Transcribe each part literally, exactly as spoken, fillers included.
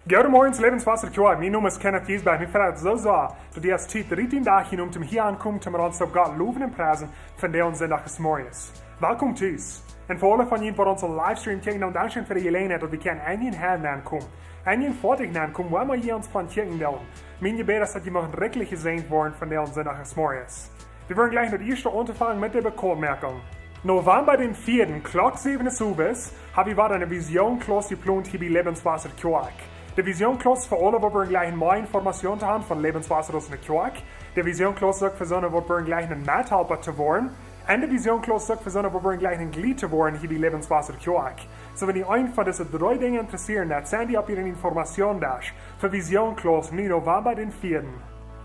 Goodemorjes, Lebenswasser Kjoakj. Mien Nomen es Kenneth Giesbach. Mie freit soo sea, daut du hast Tiet rut dän Dach jenomen, om hia auntokomen, om ons opp Gott lowen un priesen, vondoag Sindach zemorjes. Welkom tus. Un fa aule von junt, waut onsen Livestream kjikjen, dan dankscheen fa de Jeläajenheit, daut wie kjennen en jun Heim aunkomen. En jun Foatich aunkomen, wua emma jie ons von kjikjen doonen. Mien Jebäd es, daut jie moagen rikjlich jesäajent woaren vondoag Sindach zemorjes. Wie woaren jlikj met daut ieeschte aunfangen met de Bekauntmoakunk. November dän vieeden, Klock säwen Uhr owes, hab wie wada eene Vision Class jeplont hia bie Lebenswasser Kjoakj. De Vision Class fa aule, waut wellen jlikj mea Information to haben von Lebenswasser aus eene Kjoakj. De Vision Class es uk fa soone, waut wellen jlikj een Methalpa to woaren. Un de Vision Class es uk fa soone, waut wellen jlikj een Jlied to woaren hia bie Lebenswasser Kjoakj. Soo, wan jie eent von dise dree Dinja interessieren, dan sent dee opp äaren Informationsdesk fa Vision Class, nu November dän vieeden.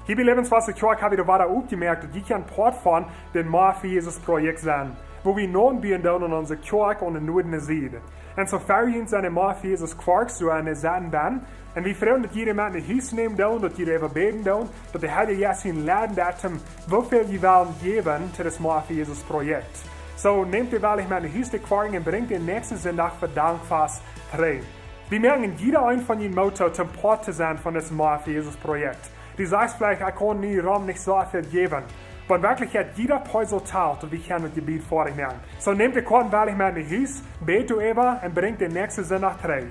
Hia bie Lebenswasser Kjoakj hab wie wada oppjemoakt, daut jie kjennen Poat von daut Mea fa Jesus Projekt sennen, wua wie nu aunbuen doonen aun onse Kjoakj aun de Nuaden Sied. Un soo wiet jie sent, de Mea fa Jesus Kjoakj, soo aun de Sied benne. Un wie froagen, daut jie met no Hus nämen doonen, daut jie äwa bäden doonen, daut de Heilje Jeist junt leiden deit, om woo väl jie wellen jäwen to daut Mea fa Jesus Projekt. Soo, nämt dee wellich met no Hus, de Kjoakj, un brinjt dän näakjsten Sindach fa Dankfast trigj. Wie moaken jieda een von junt Moot, om Poat to sennen von daut Mea fa Jesus Projekt. Du sajchst veleicht: "Ekj kaun nu rom nich soo väl jäwen." Oba werkjlich, jieda Peso talt, daut wie kjennen daut Jebäd foadich moaken. Soo, nämt de Kjoakj wellich met no Hus, bät doaräwa un brinjt dän näakjsten Sindach trigj.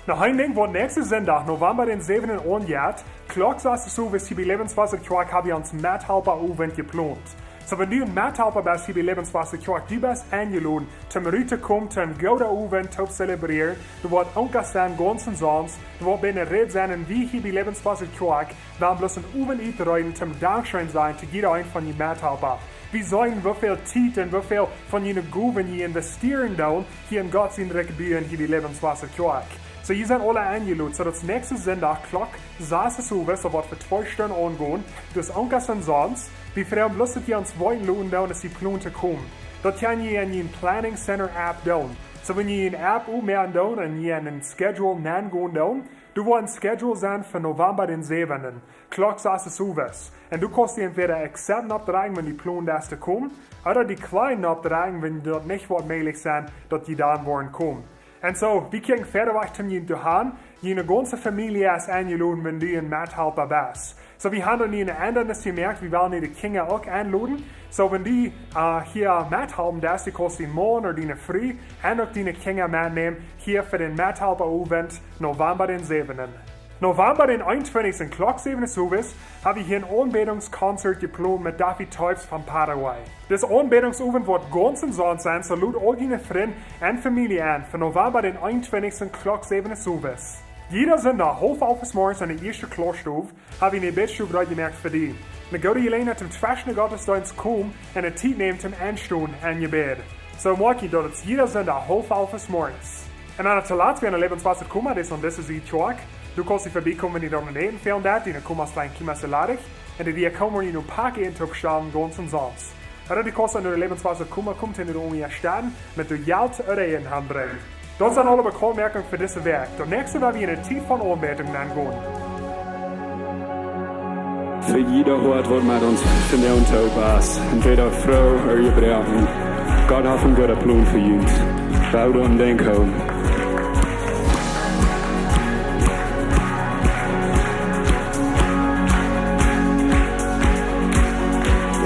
Noch een Dinkj, waut näakjsten Sindach, November dän säwenden, aunjeit, Klock sas Uhr owes hia bie Lebenswasser Kjoakj, hab wie ons Methalpa Owent jeplont. Soo, wan du een Methalpa best hia bie Lebenswasser Kjoakj, du best enjeloden, om rut to komen, om gooden Owent to zelebrieren. Doa woat Onkel sennen, gaunz un sons. Doa woat bie de Räd sennen, un wie hia bie Lebenswasser Kjoakj, wie woaren bloos een Owent utrechten, om Dankscheen sajen to jieda een von june Methalpa. Wie seenen, woo väl Tiet un woo väl von june Gowen jie investieren doonen, hia en Gott sien Rikj buen, hia bie Lebenswasser Kjoakj. Soo, jie sent aule enjeloden, soo daut näakjsten Sindach, Klock sas Uhr owes, daut woat fa twee Stunden aungonen, doa es Onkel un sons. Wie froagen bloos, daut jie ons weeten loten doonen, aus jie planen to komen. Daut kjenn jie en jun Planning Center App doonen. Soo, wan jie june App oppmoaken doonen un jie en een Schedule nengonen doonen, doa woat een Schedule sennen fa November dän säwenden, Klock sas Uhr owes. Un du kaust dee entwäda accepten oppdrekjen, wan du planst to komen, ooda decline oppdrekjen, wan daut nich woat mäajlich sennen, daut jie dan woaren komen. Un soo, wie kjikjen wieda wajch, om junt to han, june gaunze Famielje es enjeloden, wan du een Methalpa best. Soo, wie haben nu eene Endrunk jemoakt, wie wellen nu de Kjinja uk enloden. Soo, wan du, äh, hia methalpen deist, du kaust dienen Maun ooda diene Fru un uk diene Kjinja metnämen, hia fa dän Methalpa Owent, November dän säwenden. November dän eenuntwintichsten, Klock säwen Uhr owes, hab wie hia een Aunbädungskonzert jeplont met David Toews von Paraguay. Dis Aunbädungsowent woat gaunz un sons sennen, soo lod aul june Frind un Famielje en fa November dän eenuntwintichsten, Klock säwen Uhr owes. Jieda Sindach, haulf alf zemorjes en de ieeschte Kloastow, hab wie eene Bädstow reed jemoakt fa die. Eene goode Jeläajenheit, om tweschen de Gottesdeenst komen un de Tiet nämen, om enstonen en Jebäd. Soo moak jie daut, daut es jieda Sindach, haulf alf zemorjes. Un dan toolatst, wie haben Lebenswasser Koma, dee es aun dise Sied Kjoakj. Du kaust hia verbiekomen, wan du doa aun Äten fälen deist, dee Koma es kjlien, Kjima es ladich. Un dee, dee komen, wan jie nu Pack Äten toopstalen, gaunz un sons. Ooda du kaust aun de Lebenswasser Koma komen, un dee unjasteten met daut Jelt ooda Äten aunbrinjen. Daut sent aule Bekauntmoakungen fa dise Wäakj. Daut näakjste woa wie en de Tiet von Aunbädunk aungonen. Fa jieda Hoat, waut met ons vondoag toop es, entwäda froo ooda jebroaken, Gott haft een gooden Plon fa junt. Wie doonen dankscheen.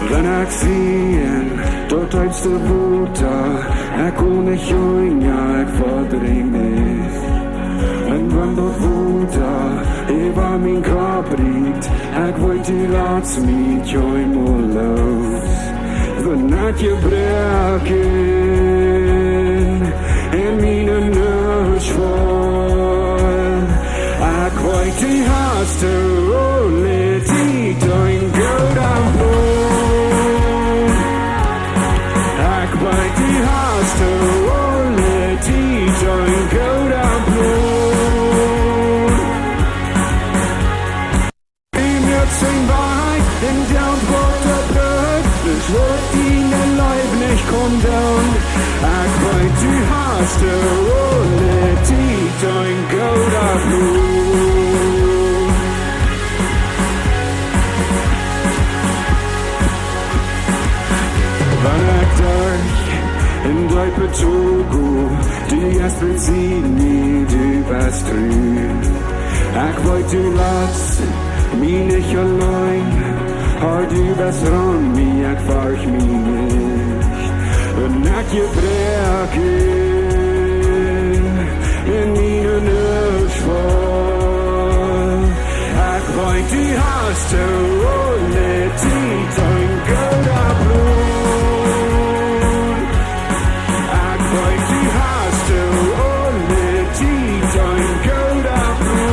Wan ekj sie en daut deepste Wota, ekj kaun nich unja, ekj vedrink nich. Un wan daut Wota äwa mien Kopp rieekjt, ekj weet, du latst mie kjeenmol loos. Wan ekj jebroaken en miene Noot foll, ekj weet, du hast de Welt dien gooda Plon. Ekj weet, du hast de Welt dien gooda Plon. Dee Noot sien Wajch un doonen waut daut deit, bloos waut diene Leew nich kaun doonen. Ekj weet, du hast de Welt dien gooda Plon. Wan ekj derch en deepe Tol go, du best bie mie, du best tru. Ekj weet, du latst mie nich auleen, Har, du best rom mie, ekj fercht mie nich. Un ekj jebräakj en mienen Utfall. Ekj weet, du hast de aule Tiet een gooda Plon. Ekj weet, du hast de aule Tiet een gooda Plon.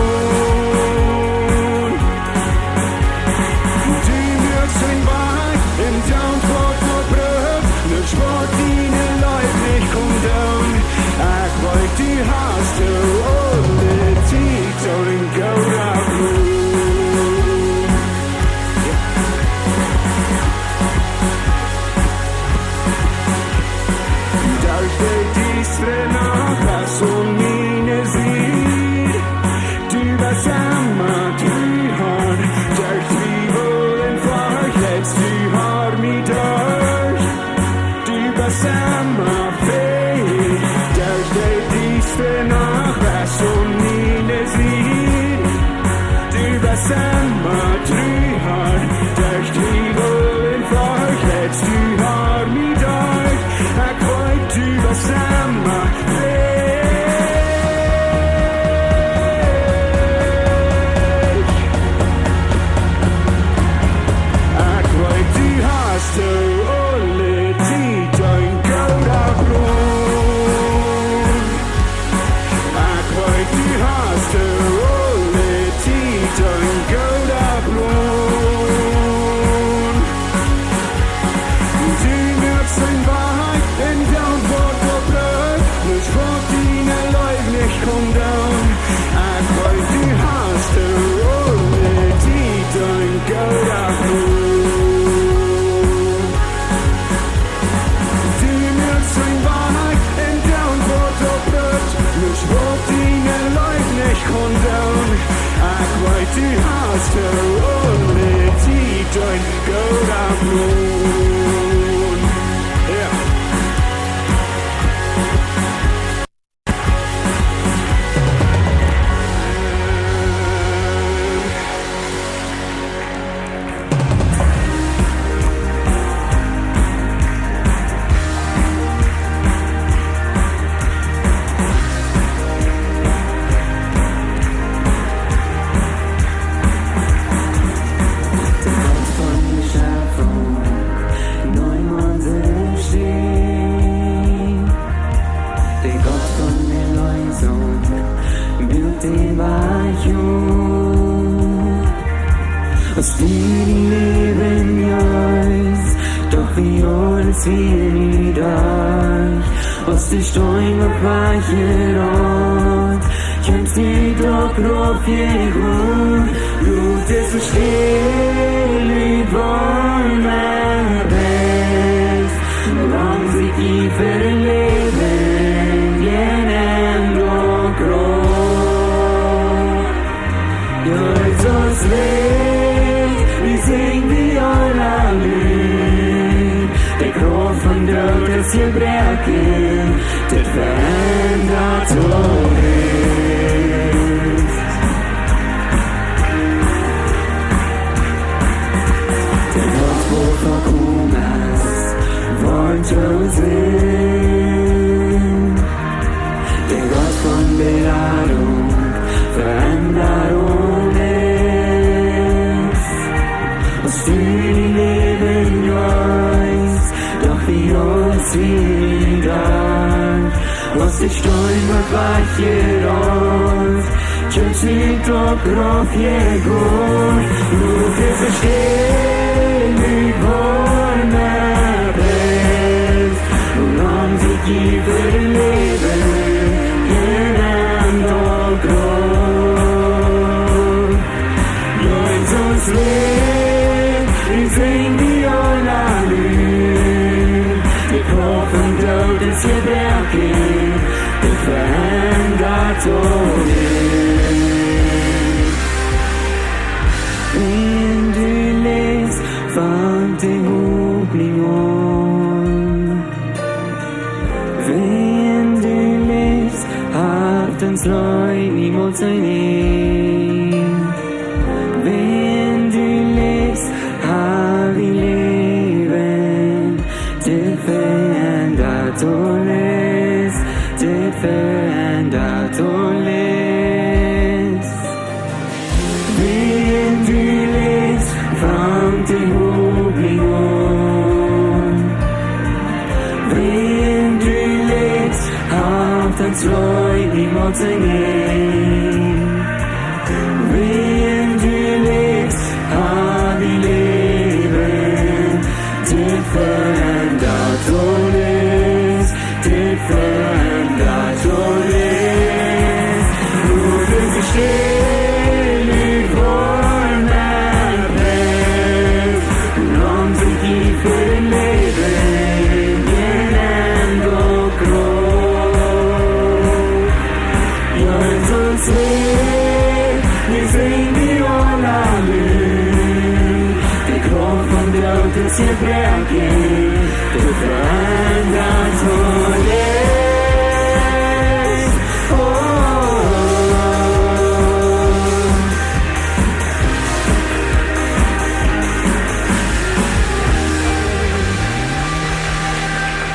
Du muakst een Wajch un dan woat daut bruck, nuscht waut diene Leew nich kaun doonen. Ekj weet, du hast de aule Tiet een gooda Plon. Derch de diestre Nacht best du aun miene Sied. Du best emma tru, Har, derch Twiewel un Forcht, du, Har, mie derch. Du best emma fähig, derch de diestre Nacht best du aun miene Sied. Du best emma tru, Har, derch Twiewel un Forcht, du, Har, mie derch. Ekj weet, du best emma fähig. Ekj weet, du hast de aule Tiet een gooda Plon. Ekj weet, du hast de aule Tiet een gooda Plon. Du muakst een Wajch un dan woat daut bruck, nuscht waut diene Leew nich kaun doonen. Ekj weet, du hast de aule Tiet een gooda Plon. Du muakst een Wajch un dan woat daut bruck, nuscht waut diene Leew nich kaun doonen. Ekj weet, du hast de aule Tiet een gooda Plon. Jo. De Gott von de Schepfunk, neem onse Städ. De Gott von de Leesunk, buak dän Wajch opp. Aus du dien Läwen jeefst, doch wie aules wia nich derch. Aus de Storm opp wajch jerolt, kjemt du doch rauf jegonen. Lud dise Städ, woa mea best, lang sikj die fa Läwen, jäajen Doag rauf. Jesus läft, wie sinjen wie aula Lied. De Krauft von Doot es jebroaken, dit veendat aul nuscht. De Gott, waut volkomen es, woat Jesus sennen. De Gott von Beladunk veendat aules. Aus du dien Läwen jeefst, doch wie aules wia nich derch. Aus de Storm opp wajch jerolt, kjemt du doch rauf jegonen. Lud dise Städ, woa mea best, lang sikj die fa Läwen, jäajen Doag rauf. Jesus läft, wie sinjen wie aula Lied. De Krauft von Doot es jebroaken, dit veendat aul nuscht. Wan du läfst, fangt de Hopninj aun. Wan du läfst, haft ons Leet niemols een Enj. Verändert alles. Wan du läfst, fangt de Hopninj aun. Wan du läfst, haft daut Leet niemols een Enj. Wan du läfst, haft daut Läwen, dit verändert alles, dit verändert alles. Woo du best stell, woo du best, un om sikj die veläwen, en Enj uk groot. Jo, en soon Wajch, wie sent wie aula nu. De Krauft von Gott es hia werkjlich, dit verändert alles. Oh.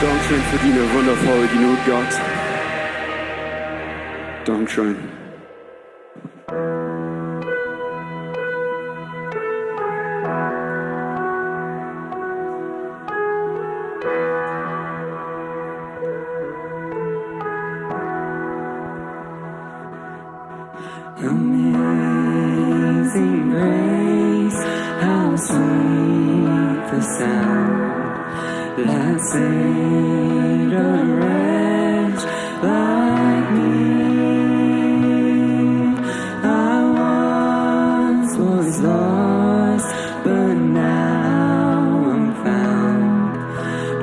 Dankscheen fa diene wundafolle Jnod, Gott. Dankscheen. Amazing grace, how sweet the sound that saved a wretch like me. I once was lost, but now I'm found.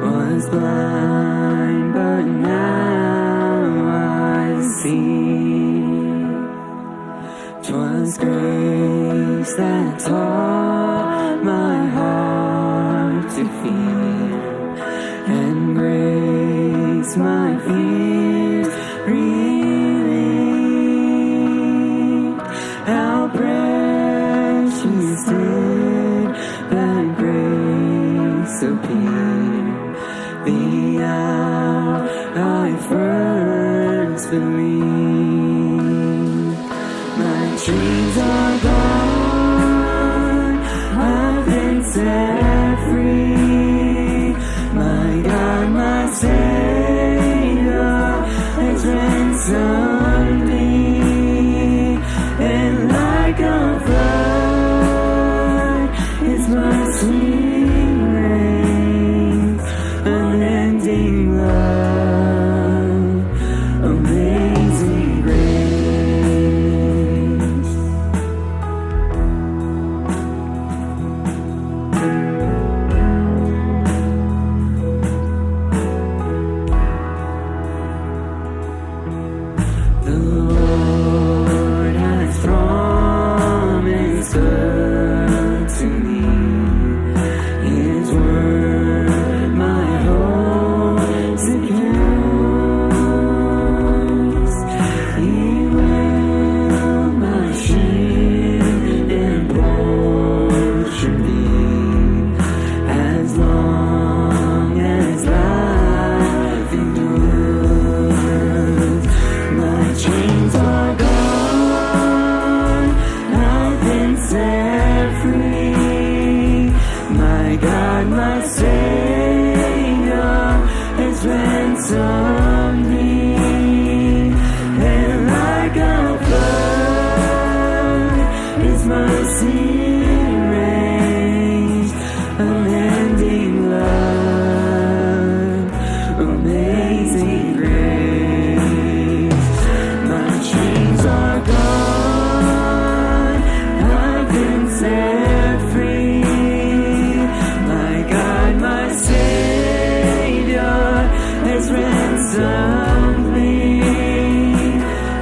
Was blind, but now I see. 'Twas grace that taught my heart to fear, and grace my fears relieved. How precious did that grace appear, the hour I first believed. My chains are gone, I've been set free. My God, my Savior, has ransomed me. And like a flood, His mercy reigns, unending love, amazing grace. The Lord has promised good to me. His word my hope secures. He will my shield and portion be, as long as life endures. My chains are gone, I've been set free. My God, my Savior, has ransomed me. And like a flood, His mercy reigns, unending love, amazing grace. My chains are gone, I've been set free. My God, my Savior, has ransomed me.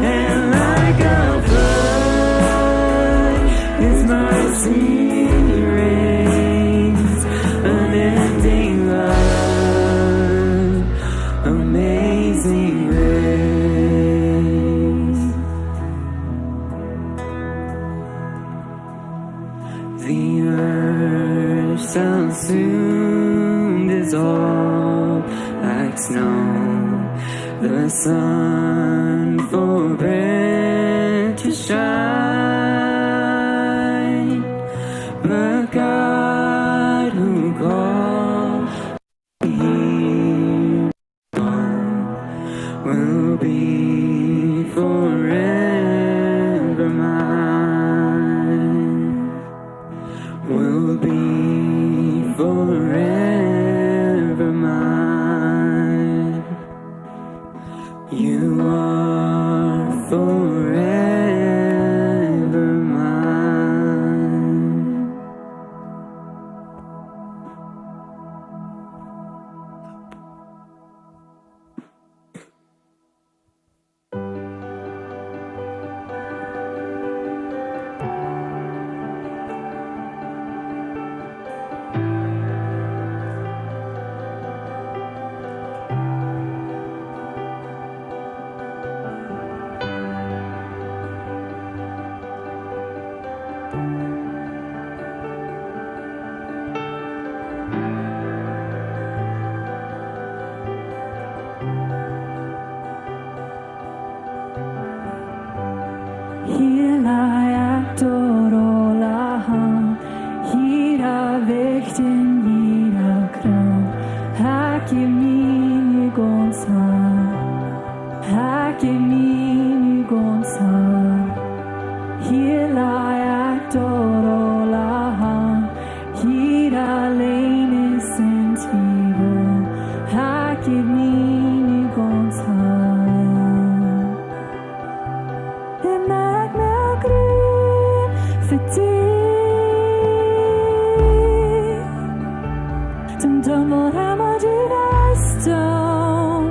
And like a flood, His mercy reigns, unending love, amazing grace. The earth shall soon dissolve like snow. The sun forbid to shine, but God who called me will be forever mine, will be forever mine. You are forever mine. Hia laj ekj daut aula han, jieda Wicht un jieda Kroon. Ekj jeef mie nu gaunz han, ekj jeef mie nu gaunz han. Hia laj ekj daut aula han, jieda Läajes un Twiewel. Ekj jeef mie nu gaunz han. Un ekj moak Rum fa die. Doonen, doonen waut emma du west doonen.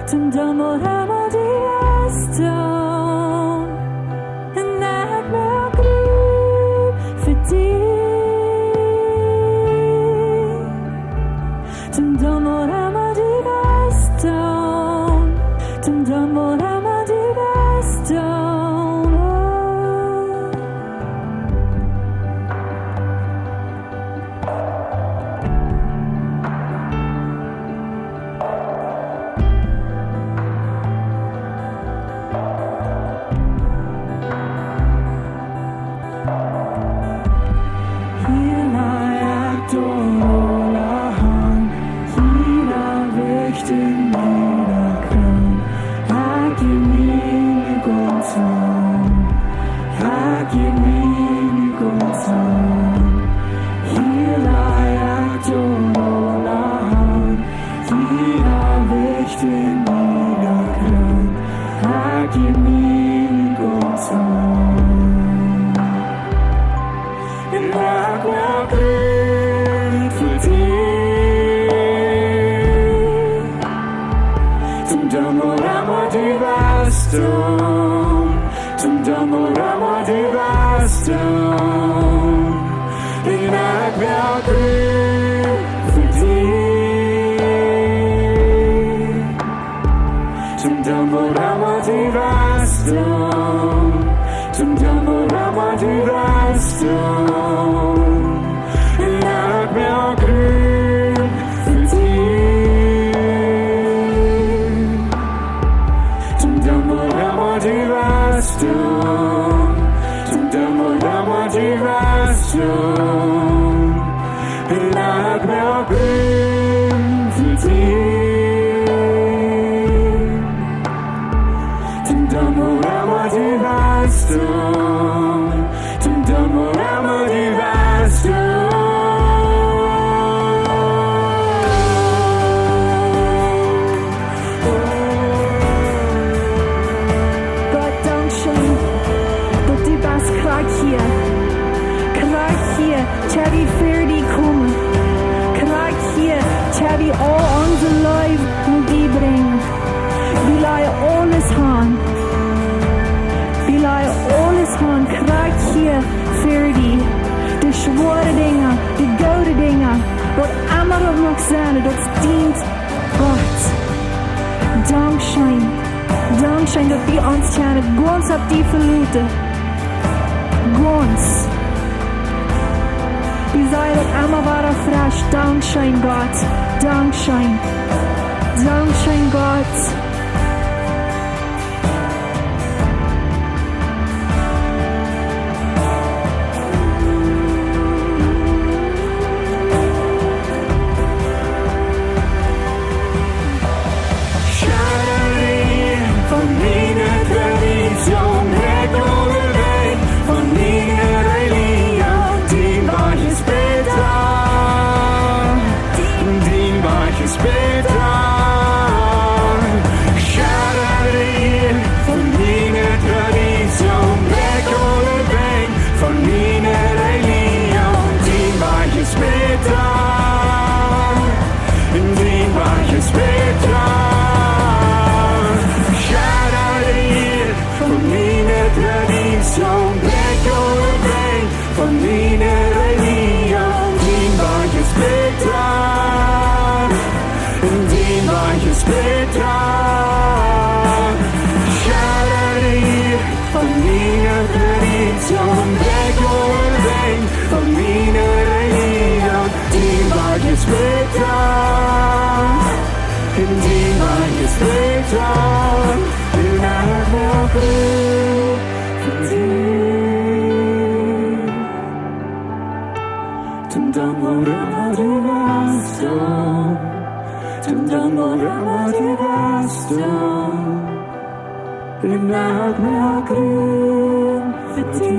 Doonen, doonen waut emma du west doonen. Un ekj moak Rum fa die. Doonen, doonen waut emma du west doonen. Doonen, doonen waut emma du west doonen. Hia laj ekj daut aula han, jieda Wicht un jieda Kroon. Ekj jeef mie nu gaunz han, ekj jeef mie nu gaunz han. Hia laj ekj daut aula han, jieda Wicht un jieda Kroon. Ekj jeef mie nu gaunz han. Un ekj moak Rum fa die. Doonen, doonen waut emma du west doonen. Doonen, doonen waut emma du west doonen. Un ekj moak Rum fa die. Doonen, doonen waut emma du west doonen. Doonen, doonen waut emma du west doonen. Un ekj moak Rum fa die. Doonen, doonen waut emma du west doonen. Doonen, doonen waut emma du west doonen. Un ekj moak Rum fa die. Doonen, doonen waut emma du west doonen. Doonen, doonen waut emma du west doonen. Gott, dankscheen, daut du best krakjt hia. Krakjt hia, kjenn wie ver die komen. Krakjt hia, kjenn wie aul onse Leew no die brinjen. Wie lajen aules han. Wie lajen aules han, krakjt hia ver die. De schwoare Dinja, de goode Dinja, waut emma daut mucht sennen, daut dient Gott. Dankscheen. Dankscheen, daut wie ons kjennen gaunz opp die veloten. Gaunz. Wie sajen daut emma wada fresch. Dankscheen, Gott. Dankscheen. Dankscheen, Gott. Don't let go away from me, Maria. Dien Wajch es bäta. Dien Wajch es bäta. Schadde hia von miene Religion, don't let go away from me, Maria. Dien Wajch es bäta. Dien Wajch es bäta. Dien Wajch es bäta. Dum dum wo rema du west, dum dum wo rema du west, dum. Dien Wajch es bäta.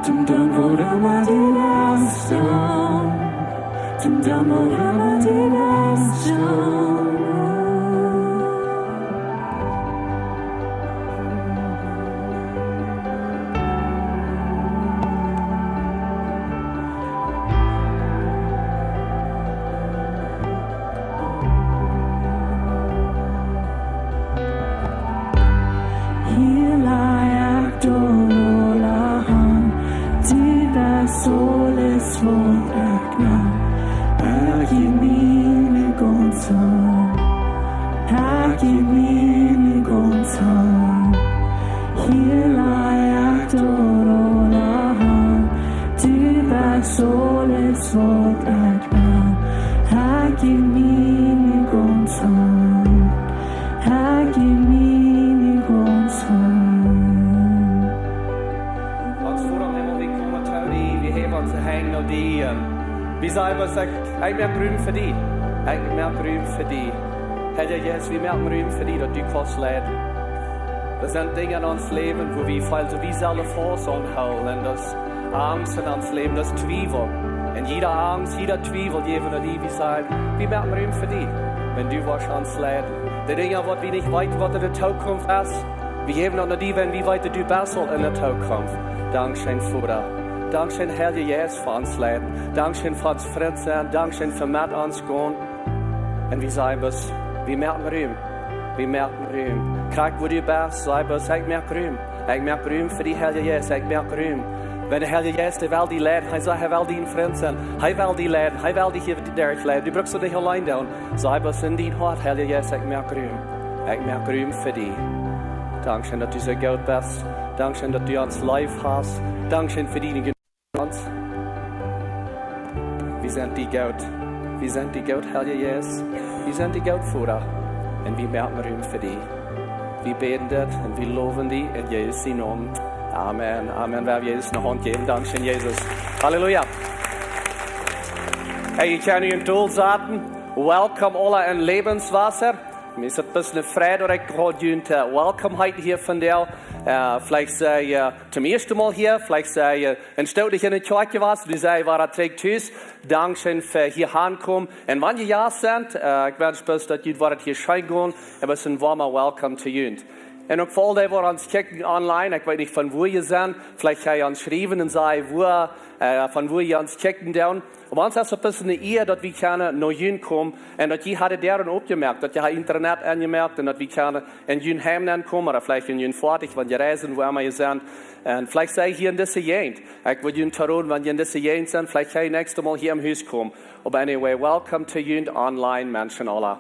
Dum dum wo rema du west, dum dum wo rema du west, dum. Hia laj ekj daut aula han, du best aules waut ekj well. Ekj jeef mie gaunz han, ekj jeef mie gaunz han. Hia laj ekj daut aula han, du best aules waut ekj well. Ekj jeef mie gaunz han, ekj jeef mie gaunz han. Ons Voda em Himmel, wie komen to die, wie heewen onse Henj no die. Wie sajen, waut ekj, ekj moak Rum fa die. Ekj moak Rum fa die. Herr Jesus, wie moaken Rum fa die, daut du kaust leiden. Doa sent Dinja en ons Läwen, wua wie feelen, soo wie sellen faust aunhoolen. Un daut es Angst en ons Läwen, daut es Twiewel. Un jiede Angst, jieda Twiewel, dee wie no die, wie sajen, wie moaken Rum fa die, wan du woascht ons leiden. De Dinja, waut wie nich weeten, waut en de Tookunft es, wie jeewen daut no die, wan wie weeten, du best aul en de Tookunft. Dankscheen, Voda. Dankscheen, Heilja Jeist, fa ons leiden. Dankscheen fa ons Frint sennen. Dankscheen fa met ons gonen. Un wie sajen bloos, wie moaken Rum. Wie moaken Rum. Krakjt wua du best, saj bloos, ekj moak Rum. Ekj moak Rum fa die, Heilja Jeist. Ekj moak Rum. Wan de Heilja Jeist, dee well die leiden, hee sajcht, hee well dien Frint sennen. Hee well die leiden. Hee well die hia derchleiden. Du brukst daut nich auleen doonen. Saj bloos en dien Hoat, Heilja Jeist, ekj moak Rum. Ekj moak Rum fa die. Dankscheen, daut du soo goot best. Dankscheen, daut du ons leef hast. Dankscheen fa diene Gnod. Wie sent die goot. Wie sent die goot, Heilja Jeist. Wie sent die goot, Voda. Un wie moaken Rum fa die. Wie bäden dit un wie lowen die en Jesus sienen Nomen. Amen. Amen. Wie haben Jesus eene Haunt jäwen. Dankscheen, Jesus. Halleluja. Hey, jie kjennen nu en Stool sitten. Welcome aula en Lebenswasser. Mie es daut een bät eene Freid, daut ekj jie kjenn, äh, welcome heeten hia vondoag. Äh, veleicht sie jie, äh, toom ieeschten Mol hia, veleicht sie jie, äh, een Stootje en de Kjoakj jewast, du sajchst, wia daut trigj tus. Dankscheen fa hia aunkomen. Un wan jie hia sent, äh, ekj wensch bloos, daut jie woaren hia scheen gonen. Un waut een woama welcome to junt. Un uk fa aul dee, waut ons kjikjen online, ekj weet nich, von wua jie sent, veleicht kjenn jie ons schriewen un sajen, wua, äh, von wua jie ons kjikjen doonen. Oba ons es daut een bät eene Ea, daut wie kjennen no junt komen un daut jie haben de Däaren opjemoakt, daut jie haben Internet aunjemoakt un daut wie kjennen en jun Heim nenkomen, ooda veleicht en jun Foatich, wan jie reisen, wua emma jie sent. Un veleicht sie jie hia en dise Jäajent. Ekj wudd junt roden, wan jie en dise Jäajent sent, veleicht kjenn jie daut näakjste Mol hia em Hus komen. Oba anyway, welcome to junt online, Menschen aula.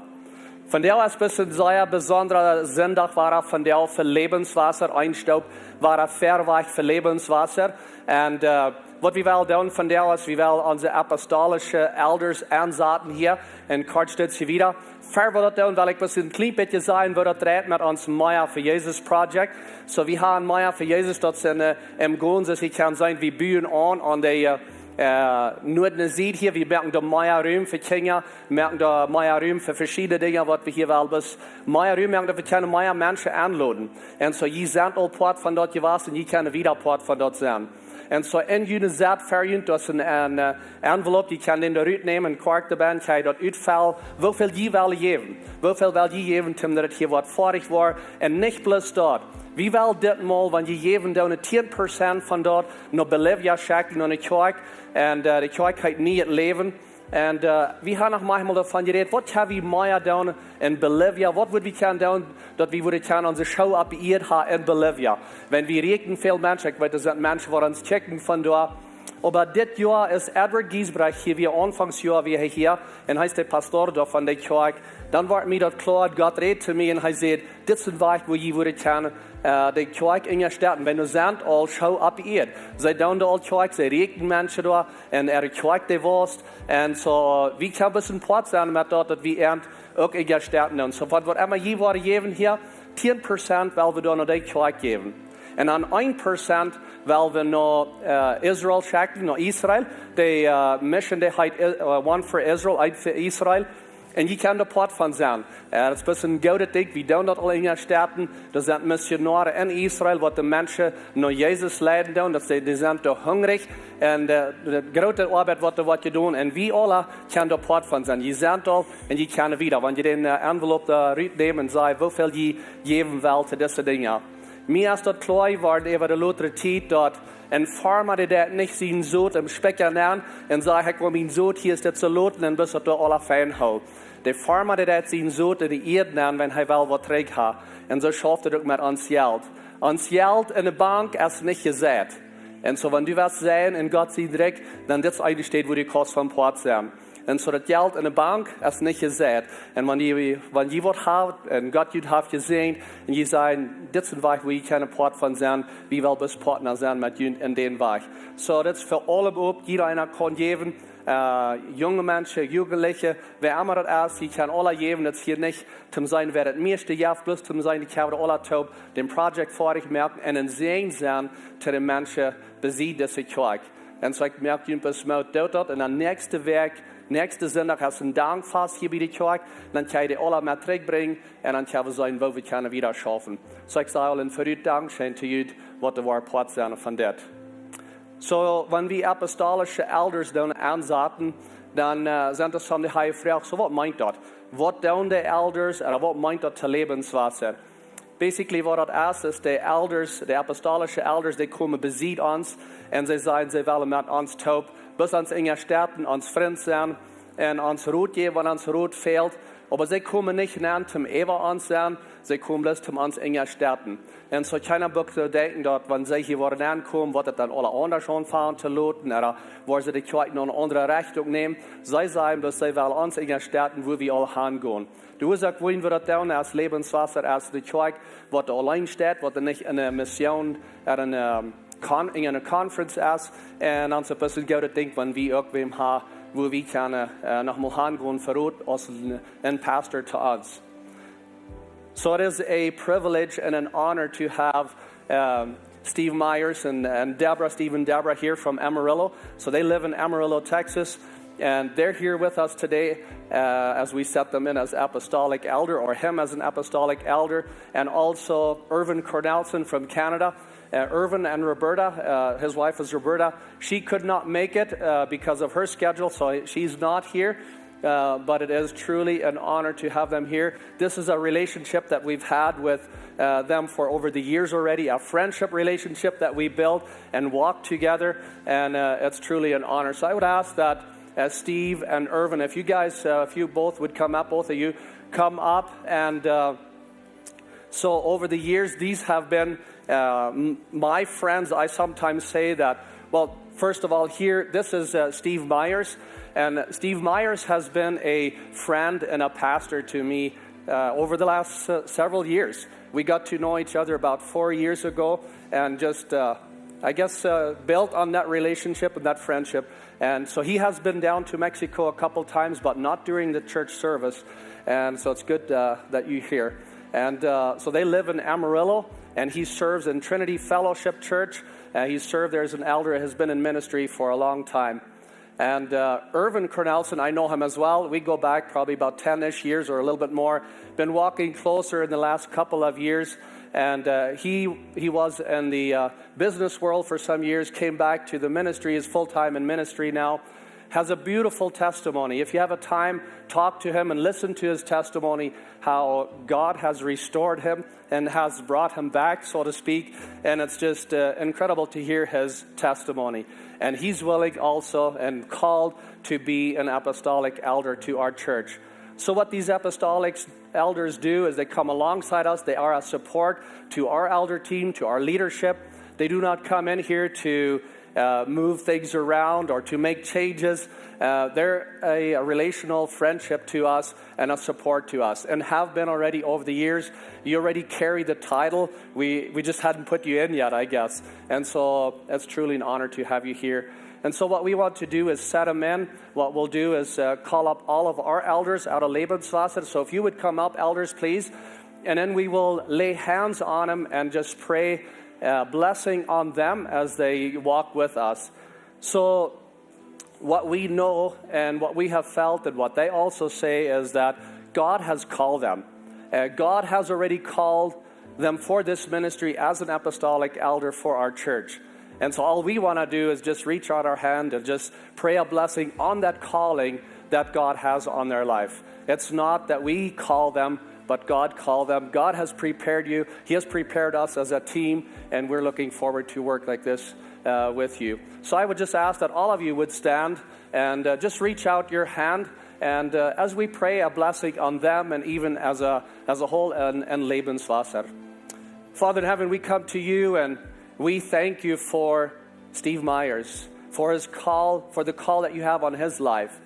Vondoag es een bät een sea besondra Sindach, wia vondoag fa Lebenswasser, een Stoop wia verwajcht fa Lebenswasser. Un, äh, waut wie wellen doonen vondoag es, wie wellen onse apostolische Elders ensaten hia en Karlstadt, Sevilla. Ver wie daut doonen, well ekj bloos een kjlien bät sajen, woo daut jeit met ons Meiha fa Jesus Project. Soo, wie haben Meiha fa Jesus, daut sent, äh, em Gonen, soo aus jie kjennen seenen, wie buen aun, aun de, äh, äh, noadne Sied hia, wie moaken doa mea Rum fa Kjinja, moaken doa mea Rum fa veschiedne Dinja, waut wie hia wellen, bloos mea Rum moaken, daut wie kjennen mea Menschen enloden. Un soo, jie sent aul Poat von daut jewast un jie kjennen wada Poat von daut sennen. Un soo, en june Sied ver junt, daut es een, een, äh, Envelope, jie kjennen dän doa rutnämen, Korf doabie, kjenn jie daut utfellen, woo väl jie wellen jäwen. Woo väl well jie jäwen, toom daut hia waut foadich woat. Un nich bloos daut. Wie wellen ditmol, wan jie jäwen doonen, tieen Prozent von daut no Bolivia schekjen, no de Kjoakj. Un, äh, de Kjoakj heet Nieet Läwen. Un äh, wie haben noch manchmal davon geredet, waut haben wie mea doonen in Bolivien? Waut wudden wie kjennen doonen, daut wie wudden kjennen onse Schoo opp de Ieed haben in Bolivien? Wan wie rieekjen väl Menschen, ekj weet, doa sent Menschen, waut ons kjikjen von doa. Oba dit Joa es Edward Giesbrecht hia, wia aunfangs Joa wia hee hia, un hee es de Pastor doa von de Kjoakj. Dan wort mie daut kloa, Gott räd to mie un hee säd, dit es een Wajch, woo jie wudden kjennen äh, de Kjoakj unjastetten. Wan doa sent aul Schoo opp de Ieed. See doonen doa aul Kjoakj, see rieekjen Menschen doa, un äare Kjoakj dee waust. Un soo, wie kjennen een bät Poat sennen met daut, daut wie an uk unjastetten doonen. Soo, waut, waut emma jie woaren jäwen hia, tieen Prozent well wie doa no de Kjoakj jäwen. Un dan een Prozent well wie no äh, Israel schekjen, no Israel. De äh, Mission, dee heet äh, One for Israel, Eent fa Israel. Un jie kjennen doa Poat von sennen. Äh, daut es een goodet Dinkj, wie doonen daut aul unjastetten. Doa sent Missionoaren en Israel, waut de Menschen no Jesus leiden doonen. Daut see, dee sent doa hungrich. Un äh, de groote Oabeit, waut doa woat jedonen. Un wie aula kjennen doa Poat von sennen. Jie sent aul un jie kjennen wieda. Wan jie dän äh, Envelope doa rutnämen un sajen, woo väl jie jäwen wellen to dise Dinja. Mie es daut kloa jeworden äwa de latste Tiet, daut een Farma, dee deit nich sien Sot em Spikja nenn un sajcht, ekj well mien Sot hia es dit soo loten un bloos daut doa aula fein hoolt. De Farma, dee deit sien Sot en de Ieed nenn, wan hee well waut trigj haben. Un soo schauft et uk met ons Jelt. Ons Jelt en de Bank es nich jeseit. Un soo, wan du west seien en Gott sien Rikj, dan dit es eene Städ, wua du kaust von Poat sennen. Un soo daut Jelt en de Bank es nich jeseit. Un wan jie, wan jie waut haben, un Gott junt haft jesäajent, un jie sajen, dit es een Wajch, wua jie kjennen Poat von sennen, wie wellen bloos Partner sennen met junt en dän Wajch. Soo, dit es fa aule opp, jieda eena kaun jäwen, äh, junge Menschen, Jugendliche, wäa emma daut es, jie kjennen aula jäwen, daut es hia nich toom seenen, wäa daut mieeschte jeft, bloos toom seenen, ekj hab aula toop, dän Project foadich moaken un een Säajen sennen to de Menschen bie dise Kjoakj. Un soo, ekj moak junt bloos Moot, doot daut. Un dan näakjste Wäakj, näakjsten Sindach es een Dankfast hia bie de Kjoakj. Dan kjenn jie dee aula met trigjbrinjen. Un dan kjenn wie seenen, woo wie kjennen wieda schaufen. Soo, ekj saj aul en verut Dankscheen to junt, waut doa woaren Poat sennen von dit. Soo, wan wie apostolische Elders dan aunsaten, dan äh, sent doa some, dee haben jefroacht, soo, waut meent daut? Waut doonen de Elders, ooda waut meent daut to Lebenswasser? Basically, waut daut es, es de Elders, de apostolische Elders, dee komen bie ons un see sajen, see wellen met ons toop, bloos ons unjastetten, ons Frint sennen un ons Rot jäwen, wan ons Rot fält. Oba see komen nich nenn toom äwa ons sennen, see komen bloos toom ons unjastetten. Un soo kjeena bruckt to denkjen, daut wan see hia woaren aunkomen, woat et dan aula aundasch aunfangen to loten, ooda woaren see de Kjoakj no eene aundre Rechtunk nämen. See sajen bloos, see wellen ons unjastetten, wua wie aul hangonen. De Uasoak, wuarom wie daut doonen aus Lebenswasser, aus de Kjoakj, waut doa auleen steit, waut doa nich en eene Mission, ooda en eene, ähm, Con-, en eene Conference es, un ons een bät goodet Dinkj, wan wie uk wäm haben, wua wie kjennen äh, noch mol hangonen, verut aus een, een Pastor to ons. So it is a privilege and an honor to have um, Steve Myers and, and Deborah, Steve and Deborah here from Amarillo. So they live in Amarillo, Texas, and they're here with us today uh, as we set them in as apostolic elder, or him as an apostolic elder, and also Irvin Cornelson from Canada. Uh, Irvin and Roberta, uh, his wife is Roberta. She could not make it uh, because of her schedule, so she's not here. Uh, but it is truly an honor to have them here. This is a relationship that we've had with uh, them for over the years already, a friendship relationship that we built and walked together, and uh, it's truly an honor. So I would ask that uh, Steve and Irvin, if you guys, uh, if you both would come up, both of you, come up and. Uh, so over the years, these have been uh, m- my friends. I sometimes say that, well, first of all, here, this is uh, Steve Myers. And Steve Myers has been a friend and a pastor to me uh, over the last uh, several years. We got to know each other about four years ago and just, uh, I guess, uh, built on that relationship and that friendship. And so he has been down to Mexico a couple times, but not during the church service. And so it's good uh, that you're here. And uh, so they live in Amarillo, and he serves in Trinity Fellowship Church. Uh, he served there as an elder and has been in ministry for a long time. And uh, Irvin Cornelson, I know him as well. We go back probably about ten-ish years or a little bit more. Been walking closer in the last couple of years. And uh, he, he was in the uh, business world for some years, came back to the ministry, is full-time in ministry now. has a beautiful testimony. If you have a time, talk to him and listen to his testimony, how God has restored him and has brought him back, so to speak. And it's just uh, incredible to hear his testimony. And he's willing also and called to be an apostolic elder to our church. So, what these apostolic elders do is they come alongside us, they are a support to our elder team, to our leadership. They do not come in here to uh, move things around or to make changes. Uh, they're a, a relational friendship to us and a support to us and have been already over the years. You already carry the title. We, we just hadn't put you in yet, I guess. And so it's truly an honor to have you here. And so what we want to do is set them in. What we'll do is uh, call up all of our elders out of Lebenswasser. So if you would come up, elders, please. And then we will lay hands on them and just pray uh, blessing on them as they walk with us. So what we know and what we have felt and what they also say is that God has called them. Uh, God has already called them for this ministry as an apostolic elder for our church. And so all we want to do is just reach out our hand and just pray a blessing on that calling that God has on their life. It's not that we call them, but God called them. God has prepared you. He has prepared us as a team, and we're looking forward to work like this uh, with you. So I would just ask that all of you would stand and uh, just reach out your hand. And uh, as we pray a blessing on them and even as a, as a whole and, and Lebenswasser. Father in heaven, we come to you and we thank you for Steve Myers, for his call, for the call that you have on his life.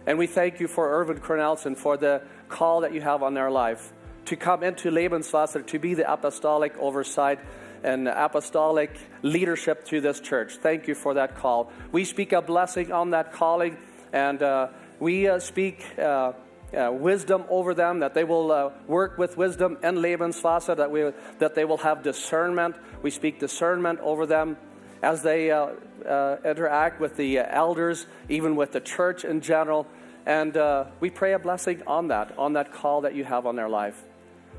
And we thank you for Irvin Cornelsen, for the call that you have on their life to come into Lebenswasser, to be the apostolic oversight and apostolic leadership to this church. Thank you for that call. We speak a blessing on that calling, and uh, we uh, speak uh, uh, wisdom over them, that they will uh, work with wisdom and Lebenswasser, that, we, that they will have discernment. We speak discernment over them as they uh, uh, interact with the uh, elders, even with the church in general. And uh, we pray a blessing on that, on that call that you have on their life.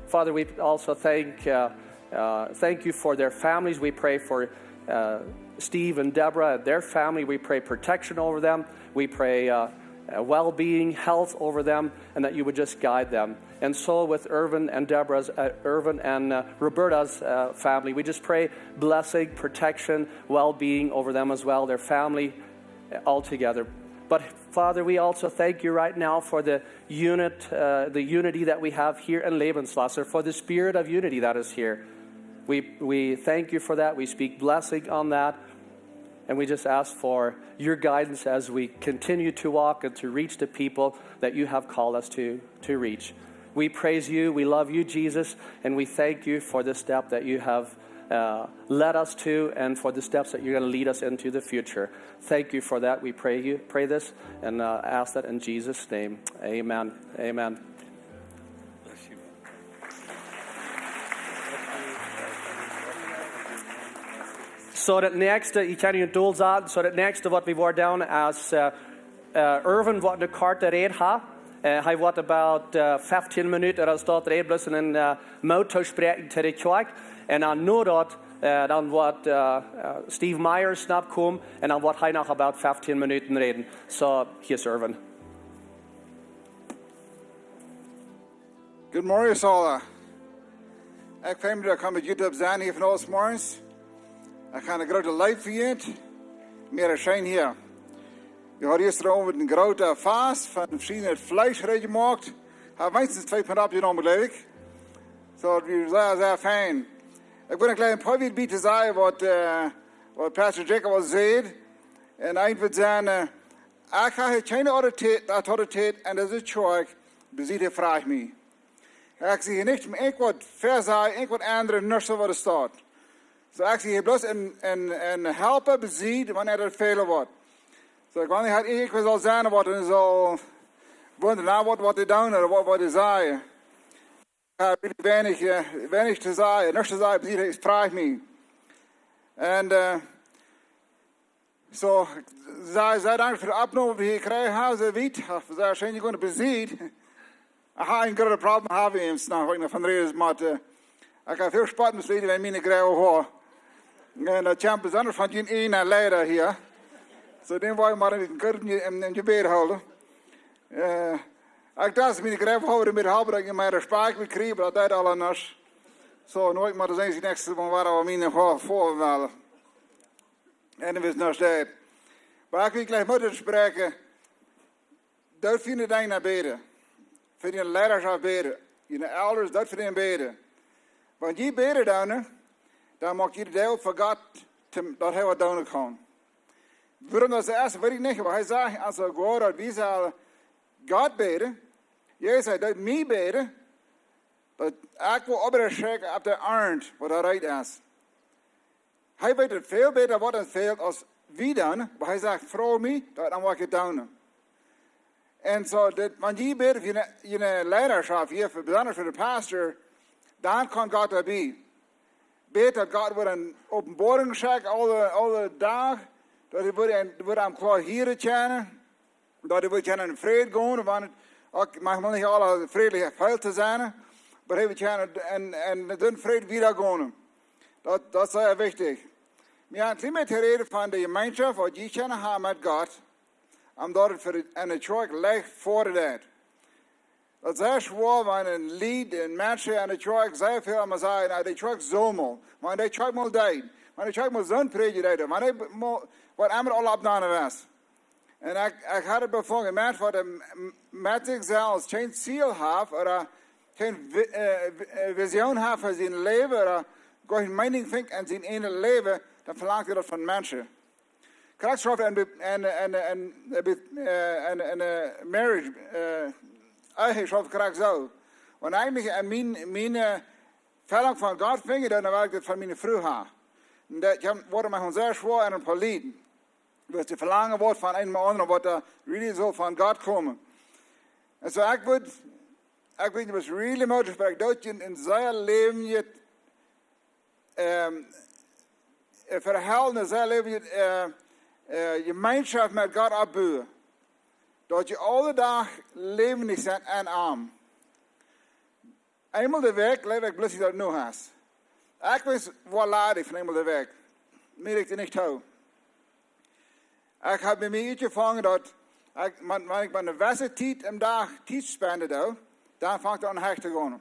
Father, we also thank, uh, uh, thank you for their families. We pray for uh, Steve and Deborah and their family. We pray protection over them. We pray uh, uh, well-being, health over them, and that you would just guide them. And so with Irvin and Deborah's, uh, Irvin and uh, Roberta's uh, family, we just pray blessing, protection, well-being over them as well, their family, uh, all together. But Father, we also thank you right now for the unit, uh, the unity that we have here in Lebenswasser, for the spirit of unity that is here. We, we thank you for that. We speak blessing on that. And we just ask for your guidance as we continue to walk and to reach the people that you have called us to, to reach. We praise you, we love you, Jesus, and we thank you for the step that you have uh, led us to and for the steps that you're going to lead us into the future. Thank you for that. We pray you pray this and uh, ask that in Jesus' name. Amen. Amen. So dat näakjste, ekj kjenn junt aul sajen, so dat näakjste waut wie woaren doonen es uh, uh, Irvin woat eene korte Räd haben. Uh, hee woat about uh, fefteen Minuten ooda soo Räd bloos en uh, Moot toospräakjen to de Kjoakj. Un dan no daut, uh, dan woat uh, uh, Steve Myers nokomen un dan woat hee noch about fefteen Minuten räden. So, hia es Irvin. Good morning, Saula. Ekj freid mie daut ekj kaun met junt opp sennen hia vondoag zemorjes. Ekj hab eene groote Leew fa junt. Mie es scheen hia. Wie hauden jistren Owent een grootet Fast von veschiednet Fleesch reed jemoakt. Hab weinichstens twee Punt aufjenomen, jleew ekj. So, daut wia sea, sea fein. Ekj well jlikj een poa Wieed bie to sajen waut, uh, waut Pastor Jacob aul säd. Un eent wudd sennen, uh, ekj hab kjeene Autorität, Autorität en dise Kjoakj, besied hee, froag mie. Ekj sie hia nich om irjentwaut to sajen, irjentwaut endren, nuscht waut doa steit. So, ekj sie hia bloos een, een, een Halpa, besied, wan daut fälen woat. So, ekj well nich daut irjentwäa saul sennen waut un saul wundren, na, waut, waut dee doonen ooda waut, waut dee sajen. Ekj hab weinich, uh, weinich to sajen, nuscht to sajen, besied hee, froag mie. Un, uh, so, ekj saj, saj dankscheen fa de Oppnome waut wie hia jekjräajen haben, soo wiet. Ekj saj, scheen, jie kunnen besied. Aha, een grootet Problem hab wie noch, waut ekj noch von räden mott. Ekj hab väl Spott met Lied, wan miene gräwe Hoa. Un daut kjemt besonda von dän eenen Leida hia. Soo, dan woa ekj mau een bät kort en, en, en Jebäd hoolen. Äh, ekj docht, miene Gräf haben miene Halbrecken, miene Spakj, wie kjrieen, oba daut deed aula nuscht. Soo, nu woa ekj mau seenen, daut näakjste Mol woa wie miene Hoa voll wellen. En wie sent noch steit. Oba ekj well jlikj mau daut spräakjen. Doot fa june Deena bäden. Fa june Leidaschoft bäden. June Elren, doot fa dee bäden. Wan jie bäden doonen, dan moakt jie de Däa opp fa Gott, daut hee waut doonen kaun. Wuarom daut soo es, weet ekj nich, oba hee sajcht, aus hee goa daut wie sellen Gott bäden, Jesus säd, doot mie bäden, daut ekj woa opp de Schekj opp de Arnt, waut hee reed es. Hee weet daut väl bäta, waut ons fält, aus wie doonen, oba hee sajcht, froag mie, daut dan woa ekj daut doonen. En soo, daut, wan jie bäden fa june, june Leidaschoft hia, fa, besonda fa dän Pastor, dan kaun Gott doabie. Bäd daut Gott woat eene Openboarunk schenkjen, aule, aule Dach, daut hee woat een, woat am kloa hieren kjennen, daut hee woat kjennen en Fräd gonen, wan et uk maunchmol nich aula frädlich fält to sennen, oba hee woat kjennen en, en, en Fräd wieda gonen. Daut, daut es sea wichtich. Wie haben kjlien bät jerät von de Jemeenschoft, waut jie kjennen haben met Gott, om daut et fa de, enne Kjoakj leicht foadren deit. Daut es sea schwoa, wan een Lied, een Mensch enne Kjoakj, sea väl aun sajen, na, de Kjoakj sull mol, wan de Kjoakj mol deed, wan de Kjoakj mol soon Prädja deed, wan hee mol, waut emma aula opp dan wia. En ekj, ekj haud et befungen, een Mensch, waut m-, m-, met sikj selfst kjeen Ziel haft, ooda kjeen Vi-, äh, Vi-, äh, Vision haft fa sien Läwen, ooda goa kjeene Meenunk finjt en sien ieejnet Läwen, dan velangt hee daut von Menschen. Krakjt soo aus en, en, en, en, äh, Be-, äh, en, en, äh, Marriage, äh, Ehe es krakjt soo. Wan ekj nich en mien, mien, äh, Velangen von Gott finj, dan wull ekj daut von miene Fru haben. Un daut, jo, woat mie sea schwoa en een poa Lied. Waut de Velangen woat von een aundren, waut doa really saul von Gott komen. En soo, ekj wudd, ekj weet nich, waut really moodich es, oba ekj denkj en, en sien Läwen, ähm, äh, Verhältnis, sien Läwen, äh, äh, Jemeenschoft met Gott oppbuen. Daut jie aule Dach läwendich sent aun am. Eemol de Wäakj läw ekj bloos, daut nu hast. Ekj weet, woo lat ekj von eemol de Wäakj. Mea ekj nich too. Ekj hab bie mie utjefungen, daut ekj, wan, wan ekj mau eene jewesse Tiet aum Dach Tiet spenden doo, dan fangt et aun hecht to gonen.